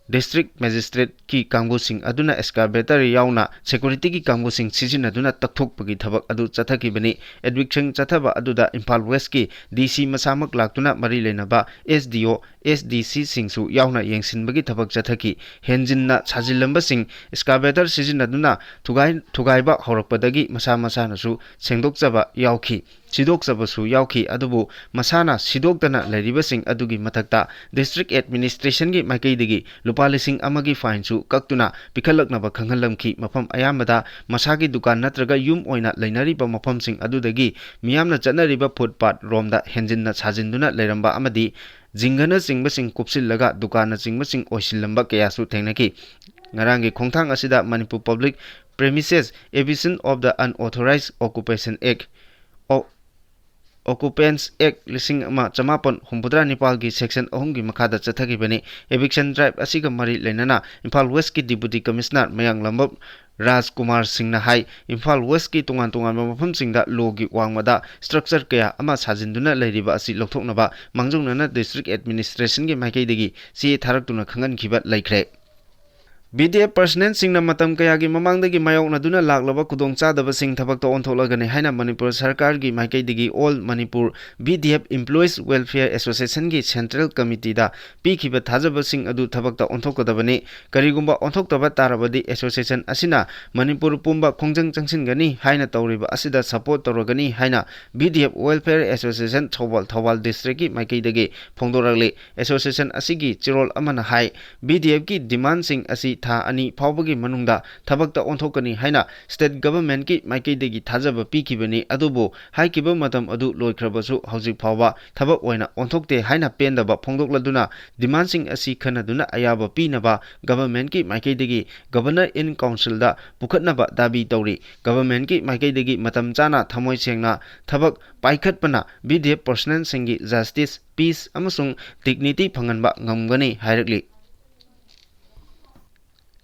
ꯗꯤꯁꯇ꯭ꯔꯤꯛ ꯃꯦꯖꯤꯁꯇ꯭ꯔꯦꯠꯀꯤ ꯀꯥꯡꯕꯨꯁꯤꯡ ꯑꯗꯨꯅ ꯑꯦꯛꯁꯀꯥꯚꯦꯇꯔ ꯌꯥꯎꯅ ꯁꯦꯀ꯭ꯌꯨꯔꯤꯇꯤꯒꯤ ꯀꯥꯡꯕꯨꯁꯤꯡ ꯁꯤꯖꯤꯟꯅꯗꯨꯅ ꯇꯛꯊꯣꯛꯄꯒꯤ ꯊꯕꯛ ꯑꯗꯨ ꯆꯠꯊꯈꯤꯕꯅꯤ꯫ ꯑꯦꯚꯤꯛꯁꯟ ꯆꯠꯊꯕ ꯑꯗꯨꯗ ꯏꯝꯐꯥꯜ ꯋꯦꯁꯀꯤ ꯗꯤ ꯁꯤ ꯃꯁꯥꯃꯛ ꯂꯥꯛꯇꯨꯅ ꯃꯔꯤ ꯂꯩꯅꯕ ꯑꯦꯁ ꯗꯤ ꯑꯣ, ꯑꯦꯁ ꯗꯤ ꯁꯤꯁꯤꯡꯁꯨ ꯌꯥꯎꯅ ꯌꯦꯡꯁꯤꯟꯕꯒꯤ ꯊꯕꯛ ꯆꯠꯊꯈꯤ꯫ ꯍꯦꯟꯖꯤꯟꯅ ꯁꯥꯖꯤꯜꯂꯝꯕꯁꯤꯡ ꯑꯦꯛꯁꯀꯥꯚꯦꯇꯔ ꯁꯤꯖꯤꯟꯅꯗꯨꯅ ꯊꯨꯒꯥꯏ-, ꯊꯨꯒꯥꯏꯕ ꯍꯧꯔꯛꯄꯗꯒꯤ ꯃꯁꯥ ꯃꯁꯥꯅꯁꯨ ꯁꯦꯡꯗꯣꯛꯆꯕ ꯌꯥꯎꯈꯤ꯫ ꯁꯤꯗꯣꯛꯆꯕꯁꯨ ꯌꯥꯎꯈꯤ꯫ ꯑꯗꯨꯕꯨ ꯃꯁꯥꯅ ꯁꯤꯗꯣꯛꯇꯅ ꯂꯩꯔꯤꯕꯁꯤꯡ ꯑꯗꯨꯒꯤ ꯃꯊꯛꯇ ꯗꯤꯁꯇ꯭ꯔꯤꯛ ꯑꯦꯗꯃꯤꯅꯤꯁꯇ꯭ꯔꯦꯁꯟꯒꯤ ꯃꯥꯏꯀꯩꯗꯒꯤ ꯂꯨꯄꯥ ꯂꯤꯁꯤꯡ ꯑꯃꯒꯤ ꯐꯥꯏꯟꯁꯨ ꯀꯛꯇꯨꯅ ꯄꯤꯈꯠꯂꯛꯅꯕ ꯈꯪꯍꯜꯂꯝꯈꯤ꯫ ꯃꯐꯝ ꯑꯌꯥꯝꯕꯗ ꯃꯁꯥꯒꯤ ꯗꯨꯀꯥꯟ ꯅꯠꯇ꯭ꯔꯒ ꯌꯨꯝ ꯑꯣꯏꯅ ꯂꯩꯅꯔꯤꯕ ꯃꯐꯝꯁꯤꯡ ꯑꯗꯨꯗꯒꯤ ꯃꯤꯌꯥꯝꯅ ꯆꯠꯅꯔꯤꯕ ꯐꯨꯠꯄꯥꯠ ꯔꯣꯝꯗ ꯍꯦꯟꯖꯤꯟꯅ ꯁꯥꯖꯤꯟꯗꯨꯅ ꯂꯩꯔꯝꯕ ꯑꯃꯗꯤ ꯖꯤꯡꯒꯅꯆꯤꯡꯕꯁꯤꯡ ꯀꯨꯞꯁꯤꯜꯂꯒ ꯗꯨꯀꯥꯟꯅꯆꯤꯡꯕꯁꯤꯡ ꯑꯣꯏꯁꯤꯜꯂꯝꯕ ꯀꯌꯥꯁꯨ ꯊꯦꯡꯅꯈꯤ꯫ ꯉꯔꯥꯡꯒꯤ ꯈꯣꯡꯊꯥꯡ ꯑꯁꯤꯗ Manipur Public Premises Eviction of the Unauthorized Occupation Act, ꯑꯣ-, Occupants Act ꯂꯤꯁꯤꯡ ꯑꯃ ꯆꯃꯥꯄꯟ ꯍꯨꯝꯐꯨꯇꯔꯥ ꯅꯤꯄꯥꯜꯒꯤ section ꯑꯍꯨꯝꯒꯤ ꯃꯈꯥꯗ ꯆꯠꯊꯈꯤꯕꯅꯤ꯫ Eviction drive ꯑꯁꯤꯒ ꯃꯔꯤ ꯂꯩꯅꯅ ꯏꯝꯐꯥꯜ ꯋꯦꯁꯀꯤ Deputy Commissioner ꯃꯌꯥꯡꯂꯝꯕꯝ ꯔꯥꯖꯀꯨꯃꯥꯔ ꯁꯤꯡꯅ ꯍꯥꯏ, ꯏꯝꯐꯥꯜ ꯋꯦꯁꯀꯤ ꯇꯣꯉꯥꯟ ꯇꯣꯉꯥꯟꯕ ꯃꯐꯝꯁꯤꯡꯗ ꯂꯣꯒꯤ ꯋꯥꯡꯃꯗ structure ꯀꯌꯥ ꯑꯃ ꯁꯥꯖꯤꯟꯗꯨꯅ ꯂꯩꯔꯤꯕ ꯑꯁꯤ ꯂꯧꯊꯣꯛꯅꯕ ꯃꯥꯡꯖꯧꯅꯅ district administrationꯒꯤ ꯃꯥꯏꯀꯩꯗꯒꯤ ꯆꯦ ꯊꯥꯔꯛꯇꯨꯅ ꯈꯪꯍꯟꯈꯤꯕ ꯂꯩꯈ꯭ꯔꯦ꯫ ꯚꯤ ꯗꯤ ꯑꯦꯐ personnelꯁꯤꯡꯅ ꯃꯇꯝ ꯀꯌꯥꯒꯤ ꯃꯃꯥꯡꯗꯒꯤ ꯃꯥꯌꯣꯛꯅꯗꯨꯅ ꯂꯥꯛꯂꯕ ꯈꯨꯗꯣꯡꯆꯥꯗꯕꯁꯤꯡ ꯊꯕꯛꯇ ꯑꯣꯟꯊꯣꯛꯂꯒꯅꯤ ꯍꯥꯏꯅ ꯃꯅꯤꯄꯨꯔ ꯁꯔꯀꯥꯔꯒꯤ ꯃꯥꯏꯀꯩꯗꯒꯤ All Manipur V D F Employees Welfare Associationꯒꯤ central committeeꯗ ꯄꯤꯈꯤꯕ ꯊꯥꯖꯕꯁꯤꯡ ꯑꯗꯨ ꯊꯕꯛꯇ ꯑꯣꯟꯊꯣꯛꯀꯗꯕꯅꯤ꯫ ꯀꯔꯤꯒꯨꯝꯕ ꯑꯣꯟꯊꯣꯛꯇꯕ ꯇꯥꯔꯕꯗꯤ association ꯑꯁꯤꯅ ꯃꯅꯤꯄꯨꯔ ꯄꯨꯝꯕ ꯈꯣꯡꯖꯪ ꯆꯪꯁꯤꯟꯒꯅꯤ ꯍꯥꯏꯅ ꯇꯧꯔꯤꯕ ꯑꯁꯤꯗ support ꯇꯧꯔꯒꯅꯤ ꯍꯥꯏꯅ V D F Welfare Association Thoubal, Thoubal districtꯀꯤ ꯃꯥꯏꯀꯩꯗꯒꯤ ꯐꯣꯡꯗꯣꯔꯛꯂꯤ꯫ Association ꯑꯁꯤꯒꯤ ꯆꯦꯔꯣꯜ ꯑꯃꯅ ꯍꯥꯏ, V D Fꯀꯤ demandꯁꯤꯡ ꯑꯁꯤ ꯊꯥ ꯑꯅꯤ ꯐꯥꯎꯕꯒꯤ ꯃꯅꯨꯡꯗ ꯊꯕꯛꯇ ꯑꯣꯟꯊꯣꯛꯀꯅꯤ ꯍꯥꯏꯅ state governmentꯀꯤ ꯃꯥꯏꯀꯩꯗꯒꯤ ꯊꯥꯖꯕ ꯄꯤꯈꯤꯕꯅꯤ, ꯑꯗꯨꯕꯨ ꯍꯥꯏꯈꯤꯕ ꯃꯇꯝ ꯑꯗꯨ ꯂꯣꯏꯈ꯭ꯔꯕꯁꯨ ꯍꯧꯖꯤꯛ ꯐꯥꯎꯕ ꯊꯕꯛ ꯑꯣꯏꯅ ꯑꯣꯟꯊꯣꯛꯇꯦ ꯍꯥꯏꯅ ꯄꯦꯟꯗꯕ ꯐꯣꯡꯗꯣꯛꯂꯗꯨꯅ demandꯁꯤꯡ ꯑꯁꯤ ꯈꯟꯅꯗꯨꯅ ꯑꯌꯥꯕ ꯄꯤꯅꯕ governmentꯀꯤ ꯃꯥꯏꯀꯩꯗꯒꯤ Governor in Councilꯗ ꯄꯨꯈꯠꯅꯕ ꯗꯥꯕꯤ ꯇꯧꯔꯤ꯫ Governmentꯀꯤ ꯃꯥꯏꯀꯩꯗꯒꯤ ꯃꯇꯝ ꯆꯥꯅ ꯊꯃꯣꯏ ꯁꯦꯡꯅ ꯊꯕꯛ ꯄꯥꯏꯈꯠꯄꯅ V D F personnelꯁꯤꯡꯒꯤ justice, peace ꯑꯃꯁꯨꯡ dignity ꯐꯪꯍꯟꯕ ꯉꯝꯒꯅꯤ ꯍꯥꯏꯔꯛꯂꯤ꯫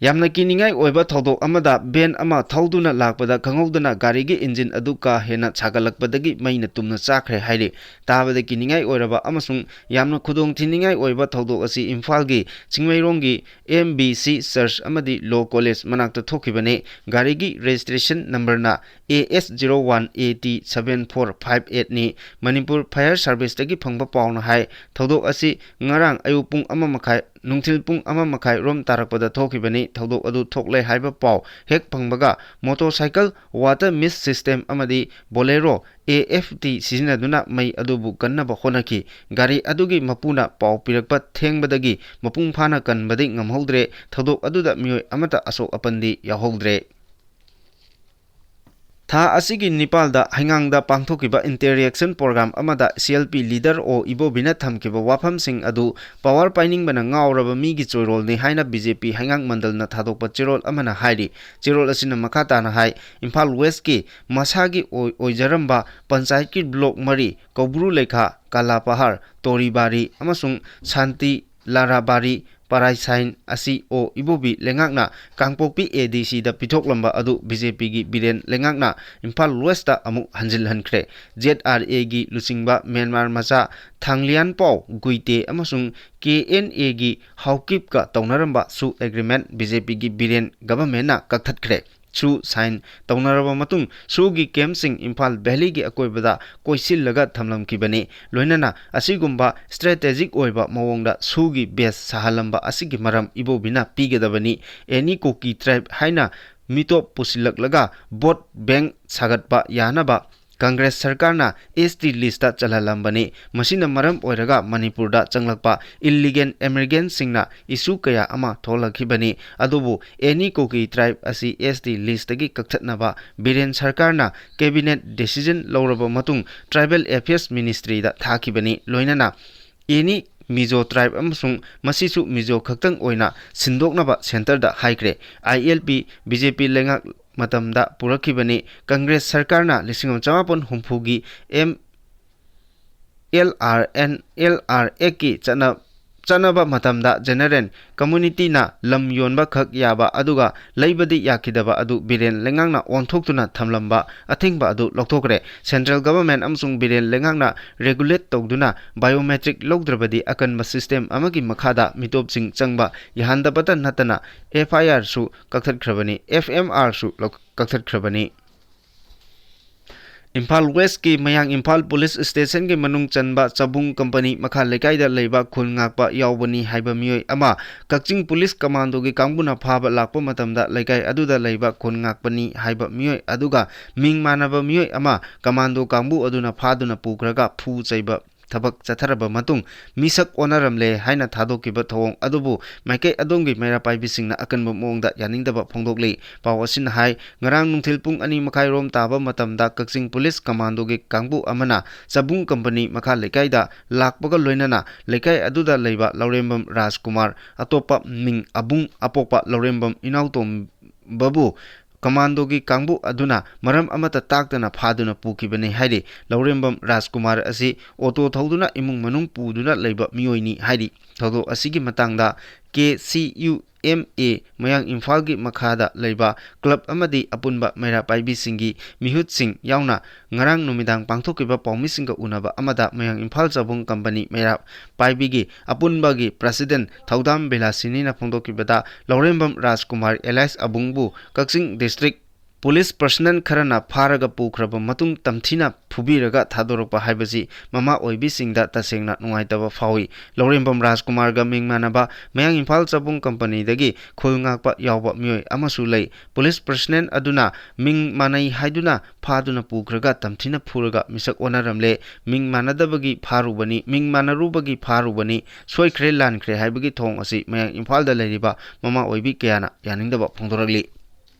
ꯌꯥꯝꯅ ꯀꯤꯅꯤꯡꯉꯥꯏ ꯑꯣꯏꯕ ꯊꯧꯗꯣꯛ ꯑꯃꯗ van ꯑꯃ ꯊꯧꯗꯨꯅ ꯂꯥꯛꯄꯗ ꯈꯪꯍꯧꯗꯅ ꯒꯥꯔꯤꯒꯤ engine ꯑꯗꯨ ꯀꯥ ꯍꯦꯟꯅ ꯁꯥꯒꯠꯂꯛꯄꯗꯒꯤ ꯃꯩꯅ ꯇꯨꯝꯅ ꯆꯥꯈ꯭ꯔꯦ ꯍꯥꯏꯔꯤ꯫ ꯇꯥꯕꯗ ꯀꯤꯅꯤꯡꯉꯥꯏ ꯑꯣꯏꯔꯕ ꯑꯃꯁꯨꯡ ꯌꯥꯝꯅ ꯈꯨꯗꯣꯡ ꯊꯤꯅꯤꯡꯉꯥꯏ ꯑꯣꯏꯕ ꯊꯧꯗꯣꯛ ꯑꯁꯤ ꯏꯝꯐꯥꯜꯒꯤ ꯆꯤꯡꯃꯩꯔꯣꯡꯒꯤ M B C Church ꯑꯃꯗꯤ Law College ꯃꯅꯥꯛꯇ ꯊꯣꯛꯈꯤꯕꯅꯤ꯫ ꯒꯥꯔꯤꯒꯤ registration numberꯅ A S zero one A T seven four five eight ꯅꯤ꯫ ꯃꯅꯤꯄꯨꯔ Fire Serviceꯇꯒꯤ ꯐꯪꯕ ꯄꯥꯎꯅ ꯍꯥꯏ, ꯊꯧꯗꯣꯛ ꯑꯁꯤ ꯉꯔꯥꯡ ꯑꯌꯨꯛ ꯄꯨꯡ ꯑꯃ ꯃꯈꯥꯏ, ꯅꯨꯡꯊꯤꯜ ꯄꯨꯡ ꯑꯃ ꯃꯈꯥꯏ ꯔꯣꯝ ꯇꯥꯔꯛꯄꯗ ꯊꯣꯛꯈꯤꯕꯅꯤ꯫ ꯊꯧꯗꯣꯛ ꯑꯗꯨ ꯊꯣꯛꯂꯦ ꯍꯥꯏꯕ ꯄꯥꯎ ꯍꯦꯛ ꯐꯪꯕꯒ motorcycle, water mist system ꯑꯃꯗꯤ Bolero A F T ꯁꯤꯖꯤꯟꯅꯗꯨꯅ ꯃꯩ ꯑꯗꯨꯕꯨ ꯀꯟꯅꯕ ꯍꯣꯠꯅꯈꯤ꯫ ꯒꯥꯔꯤ ꯑꯗꯨꯒꯤ ꯃꯄꯨꯅ ꯄꯥꯎ ꯄꯤꯔꯛꯄ ꯊꯦꯡꯕꯗꯒꯤ ꯃꯄꯨꯡ ꯐꯥꯅ ꯀꯟꯕꯗꯤ ꯉꯝꯍꯧꯗ꯭ꯔꯦ꯫ ꯊꯧꯗꯣꯛ ꯑꯗꯨꯗ ꯃꯤꯑꯣꯏ ꯑꯃꯠꯇ ꯑꯁꯣꯛ ꯑꯄꯟꯗꯤ ꯌꯥꯎꯍꯧꯗ꯭ꯔꯦ꯫ ꯊꯥ ꯑꯁꯤꯒꯤ ꯅꯤꯄꯥꯜꯗ ꯍꯩꯉꯥꯡꯗ ꯄꯥꯡꯊꯣꯛꯈꯤꯕ interaction program ꯑꯃꯗ C L P leader ꯑꯣ ꯏꯕꯣꯕꯤꯅ ꯊꯝꯈꯤꯕ ꯋꯥꯐꯝꯁꯤꯡ ꯑꯗꯨ power ꯄꯥꯏꯅꯤꯡꯕꯅ ꯉꯥꯎꯔꯕ ꯃꯤꯒꯤ ꯆꯣꯏꯔꯣꯜꯅꯤ ꯍꯥꯏꯅ B J P ꯍꯩꯉꯥꯡ ꯃꯟꯗꯜꯅ ꯊꯥꯗꯣꯛꯄ ꯆꯦꯔꯣꯜ ꯑꯃꯅ ꯍꯥꯏꯔꯤ꯫ ꯆꯦꯔꯣꯜ ꯑꯁꯤꯅ ꯃꯈꯥ ꯇꯥꯅ ꯍꯥꯏ, ꯏꯝꯐꯥꯜ Westꯀꯤ ꯃꯁꯥꯒꯤ ꯑꯣꯏ-, ꯑꯣꯏꯖꯔꯝꯕ ꯄꯟꯆꯥꯌꯠꯀꯤ block ꯃꯔꯤ, ꯀꯧꯕ꯭ꯔꯨ ꯂꯩꯈꯥ, ꯀꯥꯂꯥꯄꯍꯥꯔ, ꯇꯣꯔꯤꯕꯥꯔꯤ ꯑꯃꯁꯨꯡ ꯁꯥꯟꯇꯤ ꯂꯥꯔꯥꯕꯥꯔꯤ ꯄꯥꯔꯥꯏꯁꯥꯏꯟ ꯑꯁꯤ ꯑꯣ ꯏꯕꯣꯕꯤ ꯂꯩꯉꯥꯛꯅ ꯀꯥꯡꯄꯣꯛꯄꯤ ꯑꯦ ꯗꯤ ꯁꯤꯗ ꯄꯤꯊꯣꯛꯂꯝꯕ ꯑꯗꯨ ꯕꯤ ꯖꯦ ꯄꯤꯒꯤ ꯕꯤꯔꯦꯟ ꯂꯩꯉꯥꯛꯅ ꯏꯝꯐꯥꯜ ꯋꯦꯁꯇ ꯑꯃꯨꯛ ꯍꯟꯖꯤꯜꯍꯟꯈ꯭ꯔꯦ꯫ ꯖꯦꯗ ꯑꯥꯔ ꯑꯦꯒꯤ ꯂꯨꯆꯤꯡꯕ ꯃ꯭ꯌꯥꯟꯃꯥꯔ ꯃꯆꯥ ꯊꯥꯡꯂꯤꯌꯥꯟꯄꯥꯎ ꯒꯨꯏꯇꯦ ꯑꯃꯁꯨꯡ ꯀꯦ ꯑꯦꯟ ꯑꯦꯒꯤ ꯍꯥꯎꯀꯤꯞꯀ ꯇꯧꯅꯔꯝꯕ ꯁꯨ ꯑꯦꯒ꯭ꯔꯤꯃꯦꯟ ꯕꯤ ꯖꯦ ꯄꯤꯒꯤ ꯕꯤꯔꯦꯟ ꯒꯚꯔꯟꯃꯦꯟꯠꯅ ꯀꯛꯊꯠꯈ꯭ꯔꯦ꯫ ꯁꯨ ꯁꯥꯏꯟ ꯇꯧꯅꯔꯕ ꯃꯇꯨꯡ ꯁꯨꯒꯤ ꯀꯦꯝꯞꯁꯤꯡ ꯏꯝꯐꯥꯜ ꯚꯦꯂꯤꯒꯤ ꯑꯀꯣꯏꯕꯗ ꯀꯣꯏꯁꯤꯜꯂꯒ ꯊꯝꯂꯝꯈꯤꯕꯅꯤ꯫ ꯂꯣꯏꯅꯅ ꯑꯁꯤꯒꯨꯝꯕ ꯁ꯭ꯇ꯭ꯔꯦꯇꯦꯖꯤꯛ ꯑꯣꯏꯕ ꯃꯑꯣꯡꯗ ꯁꯨꯒꯤ ꯕꯦꯁ ꯁꯥꯍꯜꯂꯝꯕ ꯑꯁꯤꯒꯤ ꯃꯔꯝ ꯏꯕꯣꯕꯤꯅ ꯄꯤꯒꯗꯕꯅꯤ꯫ ꯑꯦꯅꯤ ꯀꯨꯀꯤ ꯇ꯭ꯔꯥꯏꯕ ꯍꯥꯏꯅ ꯃꯤꯇꯣꯞ ꯄꯨꯁꯤꯜꯂꯛꯂꯒ ꯚꯣꯠ ꯕꯦꯡꯛ ꯁꯥꯒꯠꯄ ꯌꯥꯅꯕ ꯀꯪꯒ꯭ꯔꯦꯁ ꯁꯔꯀꯥꯔꯅ ꯑꯦꯁ ꯇꯤ ꯂꯤꯁꯇ ꯆꯜꯍꯜꯂꯝꯕꯅꯤ꯫ ꯃꯁꯤꯅ ꯃꯔꯝ ꯑꯣꯏꯔꯒ ꯃꯅꯤꯄꯨꯔꯗ ꯆꯪꯂꯛꯄ ꯏꯜꯂꯤꯒꯦꯜ ꯏꯃꯤꯒ꯭ꯔꯦꯟꯠꯁꯤꯡꯅ ꯏꯁꯨ ꯀꯌꯥ ꯑꯃ ꯊꯣꯛꯂꯛꯈꯤꯕꯅꯤ꯫ ꯑꯗꯨꯕꯨ ꯑꯦꯅꯤ ꯀꯨꯀꯤ ꯇ꯭ꯔꯥꯏꯕ ꯑꯁꯤ ꯑꯦꯁ ꯇꯤ ꯂꯤꯁꯇꯒꯤ ꯀꯛꯊꯠꯅꯕ ꯕꯤꯔꯦꯟ ꯁꯔꯀꯥꯔꯅ ꯀꯦꯕꯤꯅꯦꯠ ꯗꯤꯁꯤꯖꯟ ꯂꯧꯔꯕ ꯃꯇꯨꯡ ꯇ꯭ꯔꯥꯏꯕꯦꯜ ꯑꯦꯐꯤꯌꯔꯁ ꯃꯤꯅꯤꯁꯇ꯭ꯔꯤꯗ ꯊꯥꯈꯤꯕꯅꯤ꯫ ꯂꯣꯏꯅꯅ ꯑꯦꯅꯤ ꯃꯤꯖꯣ ꯇ꯭ꯔꯥꯏꯕ ꯑꯃꯁꯨꯡ ꯃꯁꯤꯁꯨ ꯃꯤꯖꯣ ꯈꯛꯇꯪ ꯑꯣꯏꯅ ꯁꯤꯟꯗꯣꯛꯅꯕ ꯁꯦꯟꯇꯔꯗ ꯍꯥꯏꯈ꯭ꯔꯦ꯫ I L P B J P ꯂꯩꯉꯥꯛ ꯃꯇꯝꯗ ꯄꯨꯔꯛꯈꯤꯕꯅꯤ꯫ ꯀꯪꯒ꯭ꯔꯦꯁ ꯁꯔꯀꯥꯔꯅ ꯂꯤꯁꯤꯡ ꯑꯃ ꯆꯃꯥꯄꯟ ꯍꯨꯝꯐꯨꯒꯤ M L R and L R ꯑꯦꯛꯀꯤ ꯆꯠꯅ-, ꯆꯠꯅꯕ ꯃꯇꯝꯗ ꯖꯦꯅꯔꯦꯜ ꯀꯝꯃꯨꯅꯤꯇꯤꯅ ꯂꯝ ꯌꯣꯟꯕ ꯈꯛ ꯌꯥꯕ ꯑꯗꯨꯒ ꯂꯩꯕꯗꯤ ꯌꯥꯈꯤꯗꯕ ꯑꯗꯨ ꯕꯤꯔꯦꯟ ꯂꯩꯉꯥꯛꯅ ꯑꯣꯟꯊꯣꯛꯇꯨꯅ ꯊꯝꯂꯝꯕ ꯑꯊꯤꯡꯕ ꯑꯗꯨ ꯂꯧꯊꯣꯛꯈ꯭ꯔꯦ꯫ ꯁꯦꯟꯇ꯭ꯔꯦꯜ ꯒꯚꯔꯟꯃꯦꯟꯠ ꯑꯃꯁꯨꯡ ꯕꯤꯔꯦꯟ ꯂꯩꯉꯥꯛꯅ ꯔꯦꯒꯨꯂꯦꯠ ꯇꯧꯗꯨꯅ ꯕꯥꯏꯑꯣꯃꯦꯇ꯭ꯔꯤꯛ ꯂꯧꯗ꯭ꯔꯕꯗꯤ ꯑꯀꯟꯕ ꯁꯤꯁꯇꯦꯝ ꯑꯃꯒꯤ ꯃꯈꯥꯗ ꯃꯤꯇꯣꯞꯁꯤꯡ ꯆꯪꯕ ꯌꯥꯍꯟꯗꯕꯇ ꯅꯠꯇꯅ ꯑꯦꯐ ꯑꯥꯏ ꯑꯥꯔꯁꯨ ꯀꯛꯊꯠꯈ꯭ꯔꯕꯅꯤ, ꯑꯦꯐ ꯑꯦꯝ ꯑꯥꯔꯁꯨ ꯂꯧ-, ꯀꯛꯊꯠꯈ꯭ꯔꯕꯅꯤ꯫ ꯏꯝꯐꯥꯜ ꯋꯦꯁꯀꯤ ꯃꯌꯥꯡ ꯏꯝꯐꯥꯜ ꯄꯨꯂꯤꯁ ꯁ꯭ꯇꯦꯁꯟꯒꯤ ꯃꯅꯨꯡ ꯆꯟꯕ ꯆꯕꯨꯡ ꯀꯝꯄꯅꯤ ꯃꯈꯥ ꯂꯩꯀꯥꯏꯗ ꯂꯩꯕ ꯈꯨꯟ ꯉꯥꯛꯄ ꯌꯥꯎꯕꯅꯤ ꯍꯥꯏꯕ ꯃꯤꯑꯣꯏ ꯑꯃ ꯀꯛꯆꯤꯡ ꯄꯨꯂꯤꯁ ꯀꯃꯥꯟꯗꯣꯒꯤ ꯀꯥꯡꯕꯨꯅ ꯐꯥꯕ ꯂꯥꯛꯄ ꯃꯇꯝꯗ ꯂꯩꯀꯥꯏ ꯑꯗꯨꯗ ꯂꯩꯕ ꯈꯨꯟ ꯉꯥꯛꯄꯅꯤ ꯍꯥꯏꯕ ꯃꯤꯑꯣꯏ ꯑꯗꯨꯒ ꯃꯤꯡ ꯃꯥꯟꯅꯕ ꯃꯤꯑꯣꯏ ꯑꯃ ꯀꯃꯥꯟꯗꯣ ꯀꯥꯡꯕꯨ ꯑꯗꯨꯅ ꯐꯥꯗꯨꯅ ꯄꯨꯈ꯭ꯔꯒ ꯐꯨ ꯆꯩꯕ ꯊꯕꯛ ꯆꯠꯊꯔꯕ ꯃꯇꯨꯡ ꯃꯤꯁꯛ ꯑꯣꯟꯅꯔꯝꯂꯦ ꯍꯥꯏꯅ ꯊꯥꯗꯣꯛꯈꯤꯕ ꯊꯧꯑꯣꯡ ꯑꯗꯨꯕꯨ ꯃꯥꯏꯀꯩ ꯑꯗꯣꯝꯒꯤ ꯃꯩꯔꯥ ꯄꯥꯏꯕꯤꯁꯤꯡꯅ ꯑꯀꯟꯕ ꯃꯑꯣꯡꯗ ꯌꯥꯅꯤꯡꯗꯕ ꯐꯣꯡꯗꯣꯛꯂꯤ꯫ ꯄꯥꯎ ꯑꯁꯤꯅ ꯍꯥꯏ, ꯉꯔꯥꯡ ꯅꯨꯡꯊꯤꯜ ꯄꯨꯡ ꯑꯅꯤ ꯃꯈꯥꯏꯔꯣꯝ ꯇꯥꯕ ꯃꯇꯝꯗ ꯀꯛꯆꯤꯡ ꯄꯨꯂꯤꯁ ꯀꯃꯥꯟꯗꯣꯒꯤ ꯀꯥꯡꯕꯨ ꯑꯃꯅ ꯆꯕꯨꯡ ꯀꯝꯄꯅꯤ ꯃꯈꯥ ꯂꯩꯀꯥꯏꯗ ꯂꯥꯛꯄꯒ ꯂꯣꯏꯅꯅ ꯂꯩꯀꯥꯏ ꯑꯗꯨꯗ ꯂꯩꯕ ꯂꯧꯔꯦꯝꯕꯝ ꯔꯥꯖꯀꯨꯃꯥꯔ, ꯑꯇꯣꯞꯄ ꯃꯤꯡ ꯑꯕꯨꯡ, ꯑꯄꯣꯛꯄ ꯂꯧꯔꯦꯝꯕꯝ ꯏꯅꯥꯎꯇꯣꯝꯕꯕꯨ ꯀꯃꯥꯟꯗꯣꯒꯤ ꯀꯥꯡꯕꯨ ꯑꯗꯨꯅ ꯃꯔꯝ ꯑꯃꯠꯇ ꯇꯥꯛꯇꯅ ꯐꯥꯗꯨꯅ ꯄꯨꯈꯤꯕꯅꯤ ꯍꯥꯏꯔꯤ꯫ ꯂꯧꯔꯦꯝꯕꯝ ꯔꯥꯖꯀꯨꯃꯥꯔ ꯑꯁꯤ ꯑꯣꯇꯣ ꯊꯧꯗꯨꯅ ꯏꯃꯨꯡ ꯃꯅꯨꯡ ꯄꯨꯗꯨꯅ ꯂꯩꯕ ꯃꯤꯑꯣꯏꯅꯤ ꯍꯥꯏꯔꯤ꯫ ꯊꯧꯗꯣꯛ ꯑꯁꯤꯒꯤ ꯃꯇꯥꯡꯗ K C U M A ꯃꯌꯥꯡ ꯏꯝꯐꯥꯜꯒꯤ ꯃꯈꯥꯗ ꯂꯩꯕ ꯀ꯭ꯂꯕ ꯑꯃꯗꯤ ꯑꯄꯨꯟꯕ ꯃꯩꯔꯥ ꯄꯥꯏꯕꯤꯁꯤꯡꯒꯤ ꯃꯤꯍꯨꯠꯁꯤꯡ ꯌꯥꯎꯅ ꯉꯔꯥꯡ ꯅꯨꯃꯤꯗꯥꯡ ꯄꯥꯡꯊꯣꯛꯈꯤꯕ ꯄꯥꯎꯃꯤꯁꯤꯡꯒ ꯎꯅꯕ ꯑꯃꯗ ꯃꯌꯥꯡ ꯏꯝꯐꯥꯜ ꯆꯥꯕꯨꯡ ꯀꯝꯄꯅꯤ ꯃꯩꯔꯥ ꯄꯥꯏꯕꯤꯒꯤ ꯑꯄꯨꯟꯕꯒꯤ ꯄ꯭ꯔꯁꯤꯗꯦꯟ ꯊꯧꯗꯥꯝ ꯕꯤꯂꯥꯁꯤꯅꯤꯅ ꯐꯣꯡꯗꯣꯛꯈꯤꯕꯗ, ꯂꯧꯔꯦꯝꯕꯝ ꯔꯥꯖꯀꯨꯃꯥꯔ ꯑꯦꯂꯥꯏꯁ ꯑꯕꯨꯡꯕꯨ ꯀꯛꯆꯤꯡ ꯗꯤꯁꯇ꯭ꯔꯤꯛ ꯄꯨꯂꯤꯁ ꯄꯔꯁꯅꯦꯜ ꯈꯔꯅ ꯐꯥꯔꯒ ꯄꯨꯈ꯭ꯔꯕ ꯃꯇꯨꯡ ꯇꯝꯊꯤꯅ ꯐꯨꯕꯤꯔꯒ ꯊꯥꯗꯣꯔꯛꯄ ꯍꯥꯏꯕꯁꯤ ꯃꯃꯥ ꯑꯣꯏꯕꯤꯁꯤꯡꯗ ꯇꯁꯦꯡꯅ ꯅꯨꯡꯉꯥꯏꯇꯕ ꯐꯥꯎꯏ꯫ ꯂꯧꯔꯦꯝꯕꯝ ꯔꯥꯖꯀꯨꯃꯥꯔꯒ ꯃꯤꯡ ꯃꯥꯟꯅꯕ ꯃꯌꯥꯡ ꯏꯝꯐꯥꯜ ꯆꯥꯕꯨꯡ ꯀꯝꯄꯅꯤꯗꯒꯤ ꯈꯨꯜ ꯉꯥꯛꯄ ꯌꯥꯎꯕ ꯃꯤꯑꯣꯏ ꯑꯃꯁꯨ ꯂꯩ꯫ ꯄꯨꯂꯤꯁ ꯄꯔꯁꯅꯦꯜ ꯑꯗꯨꯅ ꯃꯤꯡ ꯃꯥꯟꯅꯩ ꯍꯥꯏꯗꯨꯅ ꯐꯥꯗꯨꯅ ꯄꯨꯈ꯭ꯔꯒ ꯇꯝꯊꯤꯅ ꯐꯨꯔꯒ ꯃꯤꯁꯛ ꯑꯣꯟꯅꯔꯝꯂꯦ꯫ ꯃꯤꯡ ꯃꯥꯟꯅꯗꯕꯒꯤ ꯐꯥꯔꯨꯕꯅꯤ, ꯃꯤꯡ ꯃꯥꯟꯅꯔꯨꯕꯒꯤ ꯐꯥꯔꯨꯕꯅꯤ, ꯁꯣꯏꯈ꯭ꯔꯦ ꯂꯥꯟꯈ꯭ꯔꯦ ꯍꯥꯏꯕꯒꯤ ꯊꯧꯑꯣꯡ ꯑꯁꯤ ꯃꯌꯥꯡ ꯏꯝꯐꯥꯜꯗ ꯂꯩꯔꯤꯕ ꯃꯃꯥ ꯑꯣꯏꯕꯤ ꯀꯌꯥꯅ ꯌꯥꯅꯤꯡꯗꯕ ꯐꯣꯡꯗꯣꯔꯛꯂꯤ꯫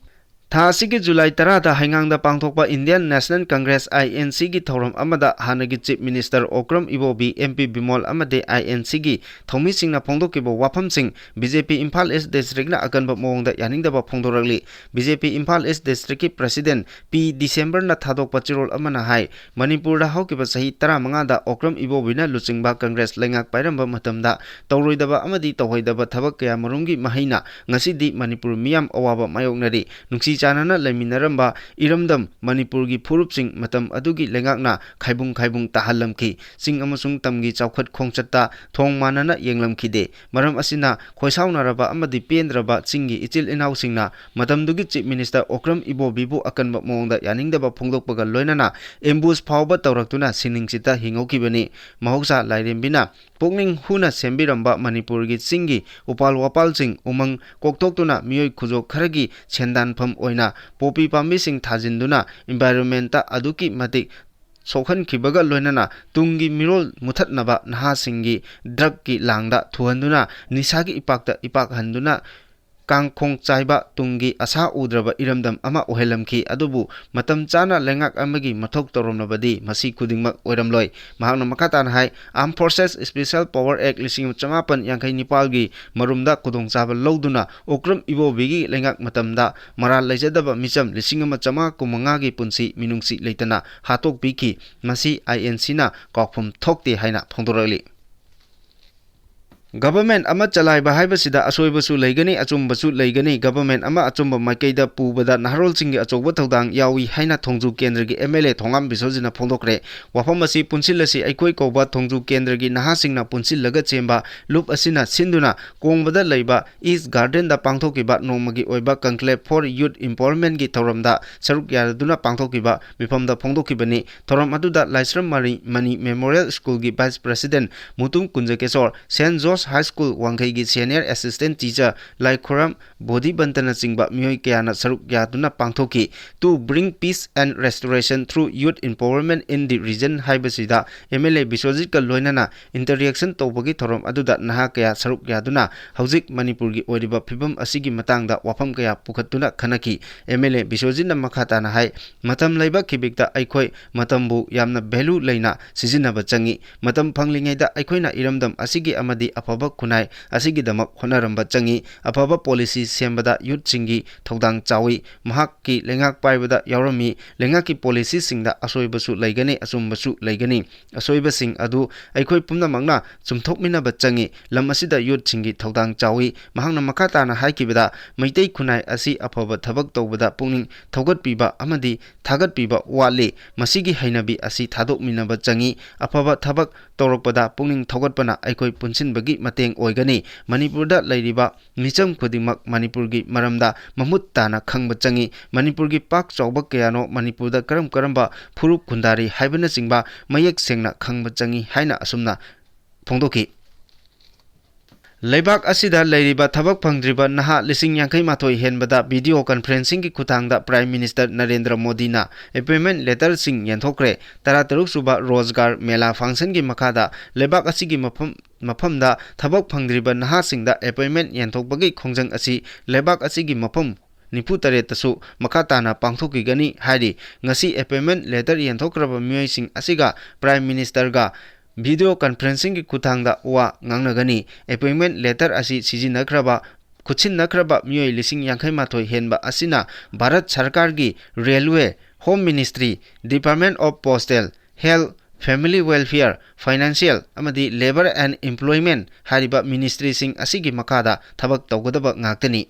ꯊꯥ ꯑꯁꯤꯒꯤ ꯖꯨꯂꯥꯏ ꯇꯔꯥꯗ ꯍꯩꯉꯥꯡꯗ ꯄꯥꯡꯊꯣꯛꯄ Indian National Congress, I N C ꯒꯤ ꯊꯧꯔꯝ ꯑꯃꯗ ꯍꯥꯟꯅꯒꯤ Chief Minister ꯑꯣꯀ꯭ꯔꯝ ꯏꯕꯣꯕꯤ, M P ꯕꯤꯃꯣꯜ ꯑꯃꯗꯤ I N C ꯒꯤ ꯊꯧꯃꯤꯁꯤꯡꯅ ꯐꯣꯡꯗꯣꯛꯈꯤꯕ ꯋꯥꯐꯝꯁꯤꯡ B J P ꯏꯝꯐꯥꯜ ꯏꯁ ꯗꯤꯁꯇ꯭ꯔꯤꯛꯅ ꯑꯀꯟꯕ ꯃꯑꯣꯡꯗ ꯌꯥꯅꯤꯡꯗꯕ ꯐꯣꯡꯗꯣꯔꯛꯂꯤ꯫ B J P ꯏꯝꯐꯥꯜ ꯏꯁ ꯗꯤꯁꯇ꯭ꯔꯤꯛꯀꯤ ꯄ꯭ꯔꯁꯤꯗꯦꯟ ꯄꯤ ꯗꯤꯁꯦꯝꯕꯔꯅ ꯊꯥꯗꯣꯛꯄ ꯆꯦꯔꯣꯜ ꯑꯃꯅ ꯍꯥꯏ, ꯃꯅꯤꯄꯨꯔꯗ ꯍꯧꯈꯤꯕ ꯆꯍꯤ ꯇꯔꯥꯃꯉꯥꯗ ꯑꯣꯀ꯭ꯔꯝ ꯏꯕꯣꯕꯤꯅ ꯂꯨꯆꯤꯡꯕ ꯀꯪꯒ꯭ꯔꯦꯁ ꯂꯩꯉꯥꯛ ꯄꯥꯏꯔꯝꯕ ꯃꯇꯝꯗ ꯇꯧꯔꯣꯏꯗꯕ ꯑꯃꯗꯤ ꯇꯧꯍꯩꯗꯕ ꯊꯕꯛ ꯀꯌꯥ ꯃꯔꯨꯝꯒꯤ ꯃꯍꯩꯅ ꯉꯁꯤꯗꯤ ꯃꯅꯤꯄꯨꯔ ꯃꯤꯌꯥꯝ ꯑꯋꯥꯕ ꯃꯥꯌꯣꯛꯅꯔꯤ꯫ ꯅꯨꯡꯁꯤ ꯆꯥꯟꯅꯅ ꯂꯩꯃꯤꯟꯅꯔꯝꯕ ꯏꯔꯝꯗꯝ ꯃꯅꯤꯄꯨꯔꯒꯤ ꯐꯨꯔꯨꯞꯁꯤꯡ ꯃꯇꯝ ꯑꯗꯨꯒꯤ ꯂꯩꯉꯥꯛꯅ ꯈꯥꯏꯕꯨꯡ ꯈꯥꯏꯕꯨꯡ ꯇꯥꯍꯜꯂꯝꯈꯤ꯫ ꯆꯤꯡ ꯑꯃꯁꯨꯡ ꯇꯝꯒꯤ ꯆꯥꯎꯈꯠ ꯈꯣꯡꯆꯠꯇ ꯊꯣꯡ ꯃꯥꯟꯅꯅ ꯌꯦꯡꯂꯝꯈꯤꯗꯦ꯫ ꯃꯔꯝ ꯑꯁꯤꯅ ꯈꯣꯏꯁꯥꯎꯅꯔꯕ ꯑꯃꯗꯤ ꯄꯦꯟꯗ꯭ꯔꯕ ꯆꯤꯡꯒꯤ ꯏꯆꯤꯜ ꯏꯅꯥꯎꯁꯤꯡꯅ ꯃꯇꯝꯗꯨꯒꯤ Chief Minister ꯑꯣꯀ꯭ꯔꯝ ꯏꯕꯣꯕꯤꯕꯨ ꯑꯀꯟꯕ ꯃꯑꯣꯡꯗ ꯌꯥꯅꯤꯡꯗꯕ ꯐꯣꯡꯗꯣꯛꯄꯒ ꯂꯣꯏꯅꯅ ambush ꯐꯥꯎꯕ ꯇꯧꯔꯛꯇꯨꯅ ꯁꯤꯅꯤꯡꯆꯤꯠꯇ ꯍꯤꯡꯍꯧꯈꯤꯕꯅꯤ꯫ ꯃꯍꯧꯁꯥ ꯂꯥꯏꯔꯦꯝꯕꯤꯅ ꯄꯨꯛꯅꯤꯡ ꯍꯨꯅ ꯁꯦꯝꯕꯤꯔꯝꯕ ꯃꯅꯤꯄꯨꯔꯒꯤ ꯆꯤꯡꯒꯤ ꯎꯄꯥꯜ ꯋꯥꯄꯥꯜꯁꯤꯡ ꯎꯃꯪ ꯀꯣꯛꯊꯣꯛꯇꯨꯅ ꯃꯤꯑꯣꯏ ꯈꯨꯖꯣꯛ ꯈꯔꯒꯤ ꯁꯦꯟꯗꯥꯟꯐꯝ ꯑꯣꯏꯅ ꯄꯣꯄꯤ ꯄꯥꯝꯕꯤꯁꯤꯡ ꯊꯥꯖꯤꯟꯗꯨꯅ environment ꯑꯗꯨꯛꯀꯤ ꯃꯇꯤꯛ ꯁꯣꯛꯍꯟꯈꯤꯕꯒ ꯂꯣꯏꯅꯅ ꯇꯨꯡꯒꯤ ꯃꯤꯔꯣꯜ ꯃꯨꯊꯠꯅꯕ ꯅꯍꯥꯁꯤꯡꯒꯤ drug ꯀꯤ ꯂꯥꯡꯗ ꯊꯨꯍꯟꯗꯨꯅ ꯅꯤꯁꯥꯒꯤ ꯏꯄꯥꯛꯇ ꯏꯄꯥꯛ ꯍꯟꯗꯨꯅ ꯇꯥꯡꯈꯣꯡ ꯆꯥꯏꯕ ꯇꯨꯡꯒꯤ ꯑꯁꯥ ꯎꯗ꯭ꯔꯕ ꯏꯔꯝꯗꯝ ꯑꯃ ꯑꯣꯏꯍꯜꯂꯝꯈꯤ꯫ ꯑꯗꯨꯕꯨ ꯃꯇꯝ ꯆꯥꯅ ꯂꯩꯉꯥꯛ ꯑꯃꯒꯤ ꯃꯊꯧ ꯇꯧꯔꯝꯂꯕꯗꯤ ꯃꯁꯤ ꯈꯨꯗꯤꯡꯃꯛ ꯑꯣꯏꯔꯝꯂꯣꯏ꯫ ꯃꯍꯥꯛꯅ ꯃꯈꯥ ꯇꯥꯅ ꯍꯥꯏ, Armed Forces Special Power Act ꯂꯤꯁꯤꯡ ꯑꯃ ꯆꯃꯥꯄꯟ ꯌꯥꯡꯈꯩ ꯅꯤꯄꯥꯜꯒꯤ ꯃꯔꯨꯝꯗ ꯈꯨꯗꯣꯡꯆꯥꯕ ꯂꯧꯗꯨꯅ ꯎꯀ꯭ꯔꯝ ꯏꯕꯣꯕꯤꯒꯤ ꯂꯩꯉꯥꯛ ꯃꯇꯝꯗ ꯃꯔꯥꯜ ꯂꯩꯖꯗꯕ ꯃꯤꯆꯝ ꯂꯤꯁꯤꯡ ꯑꯃ ꯆꯥꯃꯉꯥ ꯀꯨꯟꯃꯉꯥꯒꯤ ꯄꯨꯟꯁꯤ ꯃꯤꯅꯨꯡꯁꯤ ꯂꯩꯇꯅ ꯍꯥꯠꯇꯣꯛꯄꯤꯈꯤ꯫ ꯃꯁꯤ ꯑꯥꯏ ꯑꯦꯟ ꯁꯤꯅ ꯀꯥꯎꯐꯝ ꯊꯣꯛꯇꯦ ꯍꯥꯏꯅ ꯐꯣꯡꯗꯣꯔꯛꯂꯤ꯫ Government ꯑꯃ ꯆꯂꯥꯏꯕ ꯍꯥꯏꯕꯁꯤꯗ ꯑꯁꯣꯏꯕꯁꯨ ꯂꯩꯒꯅꯤ, ꯑꯆꯨꯝꯕꯁꯨ ꯂꯩꯒꯅꯤ꯫ Government ꯑꯃ ꯑꯆꯨꯝꯕ ꯃꯥꯏꯀꯩꯗ ꯄꯨꯕꯗ ꯅꯍꯥꯔꯣꯜꯁꯤꯡꯒꯤ ꯑꯆꯧꯕ ꯊꯧꯗꯥꯡ ꯌꯥꯎꯏ ꯍꯥꯏꯅ ꯊꯣꯡꯖꯨ ꯀꯦꯟꯗ꯭ꯔꯒꯤ ꯑꯦꯝ ꯑꯦꯜ ꯑꯦ ꯊꯣꯉꯥꯝ ꯕꯤꯁꯣꯖꯤꯠꯅ ꯐꯣꯡꯗꯣꯛꯈ꯭ꯔꯦ꯫ ꯋꯥꯐꯝ ꯑꯁꯤ ꯄꯨꯟꯁꯤꯜꯂꯁꯤ ꯑꯩꯈꯣꯏ ꯀꯧꯕ ꯊꯣꯡꯖꯨ ꯀꯦꯟꯗ꯭ꯔꯒꯤ ꯅꯍꯥꯁꯤꯡꯅ ꯄꯨꯟꯁꯤꯜꯂꯒ ꯆꯦꯟꯕ ꯂꯨꯞ ꯑꯁꯤꯅ ꯁꯤꯟꯗꯨꯅ ꯀꯣꯡꯕꯗ ꯂꯩꯕ East Garden ꯗ ꯄꯥꯡꯊꯣꯛꯈꯤꯕ ꯅꯣꯡꯃꯒꯤ ꯑꯣꯏꯕ Conclave for Youth Empowerment ꯀꯤ ꯊꯧꯔꯝꯗ ꯁꯔꯨꯛ ꯌꯥꯗꯨꯅ ꯄꯥꯡꯊꯣꯛꯈꯤꯕ ꯃꯤꯐꯝꯗ ꯐꯣꯡꯗꯣꯛꯈꯤꯕꯅꯤ꯫ ꯊꯧꯔꯝ ꯑꯗꯨꯗ ꯂꯥꯏꯁ꯭ꯔꯝ ꯃꯅꯤ, ꯃꯅꯤ Memorial School ꯒꯤ Vice President Mutum ꯀꯨꯟꯖꯀꯦꯁꯣꯔ, Saint George High School ꯋꯥꯡꯈꯩꯒꯤ Senior Assistant Teacher ꯂꯥꯏꯈꯨꯔꯝ ꯕꯣꯙꯤꯕꯟꯇꯅꯆꯤꯡꯕ ꯃꯤꯑꯣꯏ ꯀꯌꯥꯅ ꯁꯔꯨꯛ ꯌꯥꯗꯨꯅ ꯄꯥꯡꯊꯣꯛꯈꯤ꯫ To bring peace and restoration through youth empowerment in the region ꯍꯥꯏꯕꯁꯤꯗ ꯑꯦꯝ ꯑꯦꯜ ꯑꯦ ꯕꯤꯁ꯭ꯋꯖꯤꯠꯀ ꯂꯣꯏꯅꯅ interaction ꯇꯧꯕꯒꯤ ꯊꯧꯔꯝ ꯑꯗꯨꯗ ꯅꯍꯥ ꯀꯌꯥ ꯁꯔꯨꯛ ꯌꯥꯗꯨꯅ ꯍꯧꯖꯤꯛ ꯃꯅꯤꯄꯨꯔꯒꯤ ꯑꯣꯏꯔꯤꯕ ꯐꯤꯕꯝ ꯑꯁꯤꯒꯤ ꯃꯇꯥꯡꯗ ꯋꯥꯐꯝ ꯀꯌꯥ ꯄꯨꯈꯠꯇꯨꯅ ꯈꯟꯅꯈꯤ꯫ ꯑꯦꯝ ꯑꯦꯜ ꯑꯦ ꯕꯤꯁ꯭ꯋꯖꯤꯠꯅ ꯃꯈꯥ ꯇꯥꯅ ꯍꯥꯏ, ꯃꯇꯝ ꯂꯩꯕ ꯈꯤꯕꯤꯛꯇ ꯑꯩꯈꯣꯏ ꯃꯇꯝꯕꯨ ꯌꯥꯝꯅ value ꯂꯩꯅ ꯁꯤꯖꯤꯟꯅꯕ ꯆꯪꯏ꯫ ꯃꯇꯝ ꯐꯪꯂꯤꯉꯩꯗ ꯑꯩꯈꯣꯏꯅ ꯏꯔꯝꯗꯝ ꯑꯁꯤꯒꯤ ꯑꯃꯗꯤ ꯑꯐꯕ ꯈꯨꯟꯅꯥꯏ ꯑꯁꯤꯒꯤꯗꯃꯛ ꯍꯣꯠꯅꯔꯝꯕ ꯆꯪꯏ꯫ ꯑꯐꯕ policy ꯁꯦꯝꯕꯗ youth ꯁꯤꯡꯒꯤ ꯊꯧꯗꯥꯡ ꯆꯥꯎꯏ꯫ ꯃꯍꯥꯛꯀꯤ ꯂꯩꯉꯥꯛ ꯄꯥꯏꯕꯗ ꯌꯥꯎꯔꯝꯃꯤ꯫ ꯂꯩꯉꯥꯛꯀꯤ policy ꯁꯤꯡꯗ ꯑꯁꯣꯏꯕꯁꯨ ꯂꯩꯒꯅꯤ, ꯑꯆꯨꯝꯕꯁꯨ ꯂꯩꯒꯅꯤ꯫ ꯑꯁꯣꯏꯕꯁꯤꯡ ꯑꯗꯨ ꯑꯩꯈꯣꯏ ꯄꯨꯝꯅꯃꯛꯅ ꯆꯨꯝꯊꯣꯛꯃꯤꯟꯅꯕ ꯆꯪꯏ꯫ ꯂꯝ ꯑꯁꯤꯗ youth ꯁꯤꯡꯒꯤ ꯊꯧꯗꯥꯡ ꯆꯥꯎꯏ꯫ ꯃꯍꯥꯛꯅ ꯃꯈꯥ ꯇꯥꯅ ꯍꯥꯏꯈꯤꯕꯗ, ꯃꯩꯇꯩ ꯈꯨꯟꯅꯥꯏ ꯑꯁꯤ ꯑꯐꯕ ꯊꯕꯛ ꯇꯧꯕꯗ ꯄꯨꯛꯅꯤꯡ ꯊꯧꯒꯠꯄꯤꯕ ꯑꯃꯗꯤ ꯊꯥꯒꯠꯄꯤꯕ ꯋꯥꯠꯂꯤ꯫ ꯃꯁꯤꯒꯤ ꯍꯩꯅꯕꯤ ꯑꯁꯤ ꯊꯥꯗꯣꯛꯃꯤꯟꯅꯕ ꯆꯪꯏ꯫ ꯑꯐꯕ ꯊꯕꯛ ꯇꯧꯔꯛꯄꯗ ꯄꯨꯛꯅꯤꯡ ꯊꯧꯒꯠꯄꯅ ꯑꯩꯈꯣꯏ ꯄꯨꯟꯁꯤꯟꯕꯒꯤ ꯃꯇꯦꯡ ꯑꯣꯏꯒꯅꯤ꯫ ꯃꯅꯤꯄꯨꯔꯗ ꯂꯩꯔꯤꯕ ꯃꯤꯆꯝ ꯈꯨꯗꯤꯡꯃꯛ ꯃꯅꯤꯄꯨꯔꯒꯤ ꯃꯔꯝꯗ ꯃꯃꯨꯠ ꯇꯥꯅ ꯈꯪꯕ ꯆꯪꯏ꯫ ꯃꯅꯤꯄꯨꯔꯒꯤ ꯄꯥꯛ ꯆꯥꯎꯕ ꯀꯌꯥꯅꯣ, ꯃꯅꯤꯄꯨꯔꯗ ꯀꯔꯝ ꯀꯔꯝꯕ ꯐꯨꯔꯨꯞ ꯈꯨꯟꯗꯥꯔꯤ ꯍꯥꯏꯕꯅꯆꯤꯡꯕ ꯃꯌꯦꯛ ꯁꯦꯡꯅ ꯈꯪꯕ ꯆꯪꯏ ꯍꯥꯏꯅ ꯑꯁꯨꯝꯅ ꯐꯣꯡꯗꯣꯛꯈꯤ꯫ ꯂꯩꯕꯥꯛ ꯑꯁꯤꯗ ꯂꯩꯔꯤꯕ ꯊꯕꯛ ꯐꯪꯗ꯭ꯔꯤꯕ ꯅꯍꯥ ꯂꯤꯁꯤꯡ ꯌꯥꯡꯈꯩ ꯃꯥꯊꯣꯏ ꯍꯦꯟꯕꯗ video conferencingꯒꯤ ꯈꯨꯠꯊꯥꯡꯗ Prime Minister ꯅꯔꯦꯟꯗ꯭ꯔ ꯃꯣꯗꯤꯅ appointment letterꯁꯤꯡ ꯌꯦꯟꯊꯣꯛꯈ꯭ꯔꯦ꯫ ꯇꯔꯥꯇꯔꯨꯛ ꯁꯨꯕ ꯔꯣꯖꯒꯥꯔ ꯃꯦꯂꯥ functionꯒꯤ ꯃꯈꯥꯗ ꯂꯩꯕꯥꯛ ꯑꯁꯤꯒꯤ ꯃꯐꯝ, ꯃꯐꯝꯗ ꯊꯕꯛ ꯐꯪꯗ꯭ꯔꯤꯕ ꯅꯍꯥꯁꯤꯡꯗ appointment ꯌꯦꯟꯊꯣꯛꯄꯒꯤ ꯈꯣꯡꯖꯪ ꯑꯁꯤ ꯂꯩꯕꯥꯛ ꯑꯁꯤꯒꯤ ꯃꯐꯝ ꯅꯤꯐꯨ ꯇꯔꯦꯠꯇꯁꯨ ꯃꯈꯥ ꯇꯥꯅ ꯄꯥꯡꯊꯣꯛꯈꯤꯒꯅꯤ ꯍꯥꯏꯔꯤ꯫ ꯉꯁꯤ appointment letter ꯌꯦꯟꯊꯣꯛꯈ꯭ꯔꯕ ꯃꯤꯑꯣꯏꯁꯤꯡ ꯑꯁꯤꯒ Prime Ministerꯒ video conferencingꯒꯤ ꯈꯨꯠꯊꯥꯡꯗ ꯋꯥ ꯉꯥꯡꯅꯒꯅꯤ꯫ Appointment letter ꯑꯁꯤ ꯁꯤꯖꯤꯟꯅꯈ꯭ꯔꯕ, ꯈꯨꯠꯁꯤꯟꯅꯈ꯭ꯔꯕ ꯃꯤꯑꯣꯏ ꯂꯤꯁꯤꯡ ꯌꯥꯡꯈꯩ ꯃꯥꯊꯣꯏ ꯍꯦꯟꯕ ꯑꯁꯤꯅ ꯚꯥꯔꯠ ꯁꯔꯀꯥꯔꯒꯤ Railway, Home Ministry, Department of Postal, Health, Family Welfare, Financial ꯑꯃꯗꯤ Labour and Employment ꯍꯥꯏꯔꯤꯕ ministryꯁꯤꯡ ꯑꯁꯤꯒꯤ ꯃꯈꯥꯗ ꯊꯕꯛ ꯇꯧꯒꯗꯕ ꯉꯥꯛꯇꯅꯤ꯫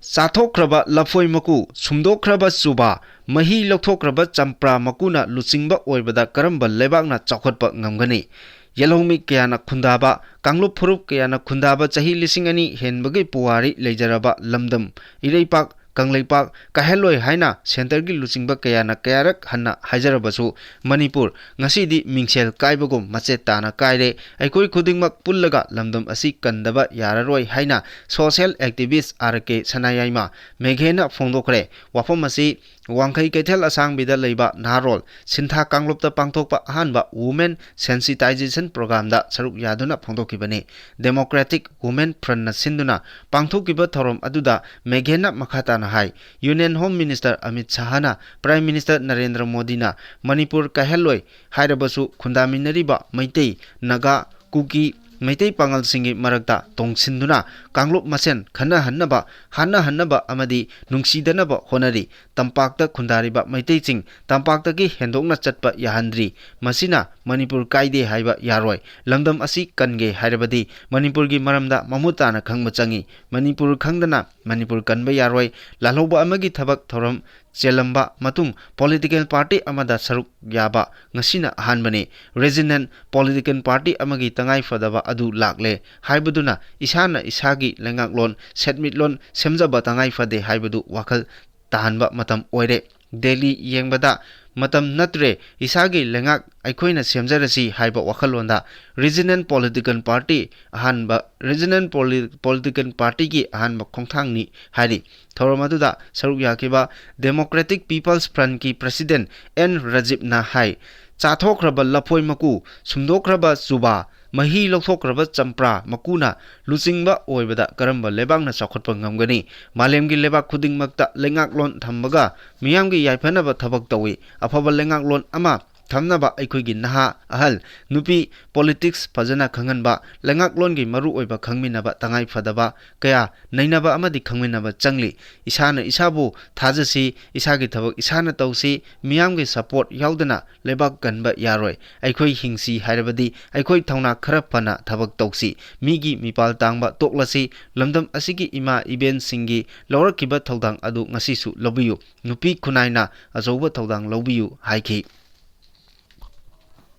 ꯆꯥꯊꯣꯛꯈ꯭ꯔꯕ ꯂꯐꯣꯏ ꯃꯀꯨ, ꯁꯨꯝꯗꯣꯛꯈ꯭ꯔꯕ ꯆꯨꯕꯥ, ꯃꯍꯤ ꯂꯧꯊꯣꯛꯈ꯭ꯔꯕ ꯆꯝꯄ꯭ꯔꯥ ꯃꯀꯨꯅ ꯂꯨꯆꯤꯡꯕ ꯑꯣꯏꯕꯗ ꯀꯔꯝꯕ ꯂꯩꯕꯥꯛꯅ ꯆꯥꯎꯈꯠꯄ ꯉꯝꯒꯅꯤ? ꯌꯦꯜꯍꯧꯃꯤ ꯀꯌꯥꯅ ꯈꯨꯟꯗꯥꯕ, ꯀꯥꯡꯂꯨꯞ ꯐꯨꯔꯨꯞ ꯀꯌꯥꯅ ꯈꯨꯟꯗꯥꯕ ꯆꯍꯤ ꯂꯤꯁꯤꯡ ꯑꯅꯤ ꯍꯦꯟꯕꯒꯤ ꯄꯨꯋꯥꯔꯤ ꯂꯩꯖꯔꯕ ꯂꯝꯗꯝ, ꯏꯔꯩꯄꯥꯛ, ꯀꯪꯂꯩꯄꯥꯛ ꯀꯥꯏꯍꯜꯂꯣꯏ ꯍꯥꯏꯅ centreꯒꯤ ꯂꯨꯆꯤꯡꯕ ꯀꯌꯥꯅ ꯀꯌꯥꯔꯛ ꯍꯟꯅ ꯍꯥꯏꯖꯔꯕꯁꯨ, ꯃꯅꯤꯄꯨꯔ ꯉꯁꯤꯗꯤ ꯃꯤꯡꯁꯦꯜ ꯀꯥꯏꯕꯒꯨꯝ ꯃꯆꯦꯠ ꯇꯥꯅ ꯀꯥꯏꯔꯦ꯫ ꯑꯩꯈꯣꯏ ꯈꯨꯗꯤꯡꯃꯛ ꯄꯨꯜꯂꯒ ꯂꯝꯗꯝ ꯑꯁꯤ ꯀꯟꯗꯕ ꯌꯥꯔꯔꯣꯏ ꯍꯥꯏꯅ social activist ꯑꯥꯔ ꯀꯦ ꯁꯅꯥꯌꯥꯏꯃ ꯃꯦꯘꯦꯅ ꯐꯣꯡꯗꯣꯛꯈ꯭ꯔꯦ꯫ ꯋꯥꯐꯝ ꯑꯁꯤ ꯋꯥꯡꯈꯩ ꯀꯩꯊꯦꯜ ꯑꯁꯥꯡꯕꯤꯗ ꯂꯩꯕ ꯅꯍꯥꯔꯣꯜ ꯁꯤꯟꯊꯥ ꯀꯥꯡꯂꯨꯞꯇ ꯄꯥꯡꯊꯣꯛꯄ ꯑꯍꯥꯟꯕ Women Sensitization Programꯗ ꯁꯔꯨꯛ ꯌꯥꯗꯨꯅ ꯐꯣꯡꯗꯣꯛꯈꯤꯕꯅꯤ꯫ Democratic Women Frontꯅ ꯁꯤꯟꯗꯨꯅ ꯄꯥꯡꯊꯣꯛꯈꯤꯕ ꯊꯧꯔꯝ ꯑꯗꯨꯗ ꯃꯦꯘꯦꯅ ꯃꯈꯥ ꯇꯥꯅ ꯍꯥꯏ, Union Home Minister Amit ꯁꯥꯍꯅ Prime Minister Narendra ꯃꯣꯗꯤꯅ ꯃꯅꯤꯄꯨꯔ ꯀꯥꯏꯍꯜꯂꯣꯏ ꯍꯥꯏꯔꯕꯁꯨ ꯈꯨꯟꯗꯥꯃꯤꯟꯅꯔꯤꯕ ꯃꯩꯇꯩ, ꯅꯥꯒꯥ, ꯀꯨꯀꯤ, ꯃꯩꯇꯩ ꯄꯥꯉꯜꯁꯤꯡꯒꯤ ꯃꯔꯛꯇ ꯇꯣꯡꯁꯤꯟꯗꯨꯅ ꯀꯥꯡꯂꯨꯞ ꯃꯁꯦꯟ ꯈꯟꯅꯍꯟꯅꯕ, ꯍꯥꯠꯅꯍꯟꯅꯕ ꯑꯃꯗꯤ ꯅꯨꯡꯁꯤꯗꯅꯕ ꯍꯣꯠꯅꯔꯤ꯫ ꯇꯝꯄꯥꯛꯇ ꯈꯨꯟꯗꯥꯔꯤꯕ ꯃꯩꯇꯩꯁꯤꯡ ꯇꯝꯄꯥꯛꯇꯒꯤ ꯍꯦꯟꯗꯣꯛꯅ ꯆꯠꯄ ꯌꯥꯍꯟꯗ꯭ꯔꯤ꯫ ꯃꯁꯤꯅ ꯃꯅꯤꯄꯨꯔ ꯀꯥꯏꯗꯦ ꯍꯥꯏꯕ ꯌꯥꯔꯣꯏ꯫ ꯂꯝꯗꯝ ꯑꯁꯤ ꯀꯟꯒꯦ ꯍꯥꯏꯔꯕꯗꯤ ꯃꯅꯤꯄꯨꯔꯒꯤ ꯃꯔꯝꯗ ꯃꯃꯨꯠ ꯇꯥꯅ ꯈꯪꯕ ꯆꯪꯏ꯫ ꯃꯅꯤꯄꯨꯔ ꯈꯪꯗꯅ ꯃꯅꯤꯄꯨꯔ ꯀꯟꯕ ꯌꯥꯔꯣꯏ꯫ ꯂꯥꯜꯍꯧꯕ ꯑꯃꯒꯤ ꯊꯕꯛ ꯊꯧꯔꯝ ꯆꯦꯜꯂꯝꯕ ꯃꯇꯨꯡ political party ꯑꯃꯗ ꯁꯔꯨꯛ ꯌꯥꯕ ꯉꯁꯤꯅ ꯑꯍꯥꯟꯕꯅꯤ꯫ Resonant political party ꯑꯃꯒꯤ ꯇꯉꯥꯏ ꯐꯗꯕ ꯑꯗꯨ ꯂꯥꯛꯂꯦ ꯍꯥꯏꯕꯗꯨꯅ ꯏꯁꯥꯅ ꯏꯁꯥꯒꯤ ꯂꯩꯉꯥꯛꯂꯣꯟ, ꯁꯦꯟꯃꯤꯠꯂꯣꯟ ꯁꯦꯝꯖꯕ ꯇꯉꯥꯏ ꯐꯗꯦ ꯍꯥꯏꯕꯗꯨ ꯋꯥꯈꯜ ꯇꯥꯍꯟꯕ ꯃꯇꯝ ꯑꯣꯏꯔꯦ꯫ ꯗꯦꯜꯂꯤ ꯌꯦꯡꯕꯗ ꯃꯇꯝ ꯅꯠꯇ꯭ꯔꯦ, ꯏꯁꯥꯒꯤ ꯂꯩꯉꯥꯛ ꯑꯩꯈꯣꯏꯅ ꯁꯦꯝꯖꯔꯁꯤ ꯍꯥꯏꯕ ꯋꯥꯈꯜꯂꯣꯟꯗ ꯔꯤꯖꯅꯦꯜ ꯄꯣꯂꯤꯇꯤꯀꯦꯜ ꯄꯥꯔꯇꯤ ꯑꯍꯥꯟꯕ, ꯔꯤꯖꯅꯦꯜ ꯄꯣꯂꯤ-, ꯄꯣꯂꯤꯇꯤꯀꯦꯜ ꯄꯥꯔꯇꯤꯒꯤ ꯑꯍꯥꯟꯕ ꯈꯣꯡꯊꯥꯡꯅꯤ ꯍꯥꯏꯔꯤ꯫ ꯊꯧꯔꯝ ꯑꯗꯨꯗ ꯁꯔꯨꯛ ꯌꯥꯈꯤꯕ ꯗꯦꯃꯣꯀ꯭ꯔꯦꯇꯤꯛ ꯄꯤꯄꯜꯁ ꯐ꯭ꯔꯟꯠꯀꯤ ꯄ꯭ꯔꯁꯤꯗꯦꯟꯠ ꯑꯦꯟ ꯔꯖꯤꯕꯅ ꯍꯥꯏ, ꯆꯥꯊꯣꯛꯈ꯭ꯔꯕ ꯂꯐꯣꯏ ꯃꯀꯨ, ꯁꯨꯝꯗꯣꯛꯈ꯭ꯔꯕ ꯆꯨꯕꯥ, ꯃꯍꯤ ꯂꯧꯊꯣꯛꯈ꯭ꯔꯕ ꯆꯝꯄ꯭ꯔꯥ ꯃꯀꯨꯅ ꯂꯨꯆꯤꯡꯕ ꯑꯣꯏꯕꯗ ꯀꯔꯝꯕ ꯂꯩꯕꯥꯛꯅ ꯆꯥꯎꯈꯠꯄ ꯉꯝꯒꯅꯤ? ꯃꯥꯂꯦꯝꯒꯤ ꯂꯩꯕꯥꯛ ꯈꯨꯗꯤꯡꯃꯛꯇ ꯂꯩꯉꯥꯛꯂꯣꯟ ꯊꯝꯕꯒ ꯃꯤꯌꯥꯝꯒꯤ ꯌꯥꯏꯐꯅꯕ ꯊꯕꯛ ꯇꯧꯏ꯫ ꯑꯐꯕ ꯂꯩꯉꯥꯛꯂꯣꯟ ꯑꯃ ꯊꯝꯅꯕ ꯑꯩꯈꯣꯏꯒꯤ ꯅꯍꯥ, ꯑꯍꯜ, ꯅꯨꯄꯤ, ꯄꯣꯂꯤꯇꯤꯛꯁ ꯐꯖꯅ ꯈꯪꯍꯟꯕ, ꯂꯩꯉꯥꯛꯂꯣꯟꯒꯤ ꯃꯔꯨꯑꯣꯏꯕ ꯈꯪꯃꯤꯟꯅꯕ, ꯇꯉꯥꯏ ꯐꯗꯕ ꯀꯌꯥ ꯅꯩꯅꯕ ꯑꯃꯗꯤ ꯈꯪꯃꯤꯟꯅꯕ ꯆꯪꯂꯤ꯫ ꯏꯁꯥꯅ ꯏꯁꯥꯕꯨ ꯊꯥꯖꯁꯤ, ꯏꯁꯥꯒꯤ ꯊꯕꯛ ꯏꯁꯥꯅ ꯇꯧꯁꯤ, ꯃꯤꯌꯥꯝꯒꯤ ꯁꯄꯣꯔꯠ ꯌꯥꯎꯗꯅ ꯂꯩꯕꯥꯛ ꯀꯟꯕ ꯌꯥꯔꯣꯏ꯫ ꯑꯩꯈꯣꯏ ꯍꯤꯡꯁꯤ ꯍꯥꯏꯔꯕꯗꯤ ꯑꯩꯈꯣꯏ ꯊꯧꯅꯥ ꯈꯔ ꯐꯅ ꯊꯕꯛ ꯇꯧꯁꯤ꯫ ꯃꯤꯒꯤ ꯃꯤꯄꯥꯜ ꯇꯥꯡꯕ ꯇꯣꯛꯂꯁꯤ꯫ ꯂꯝꯗꯝ ꯑꯁꯤꯒꯤ ꯏꯃꯥ ꯏꯕꯦꯟꯁꯤꯡꯒꯤ ꯂꯧꯔꯛꯈꯤꯕ ꯊꯧꯗꯥꯡ ꯑꯗꯨ ꯉꯁꯤꯁꯨ ꯂꯧꯕꯤꯌꯨ꯫ ꯅꯨꯄꯤ ꯈꯨꯟꯅꯥꯏꯅ ꯑꯆꯧꯕ ꯊꯧꯗꯥꯡ ꯂꯧꯕꯤꯌꯨ ꯍꯥꯏꯈꯤ꯫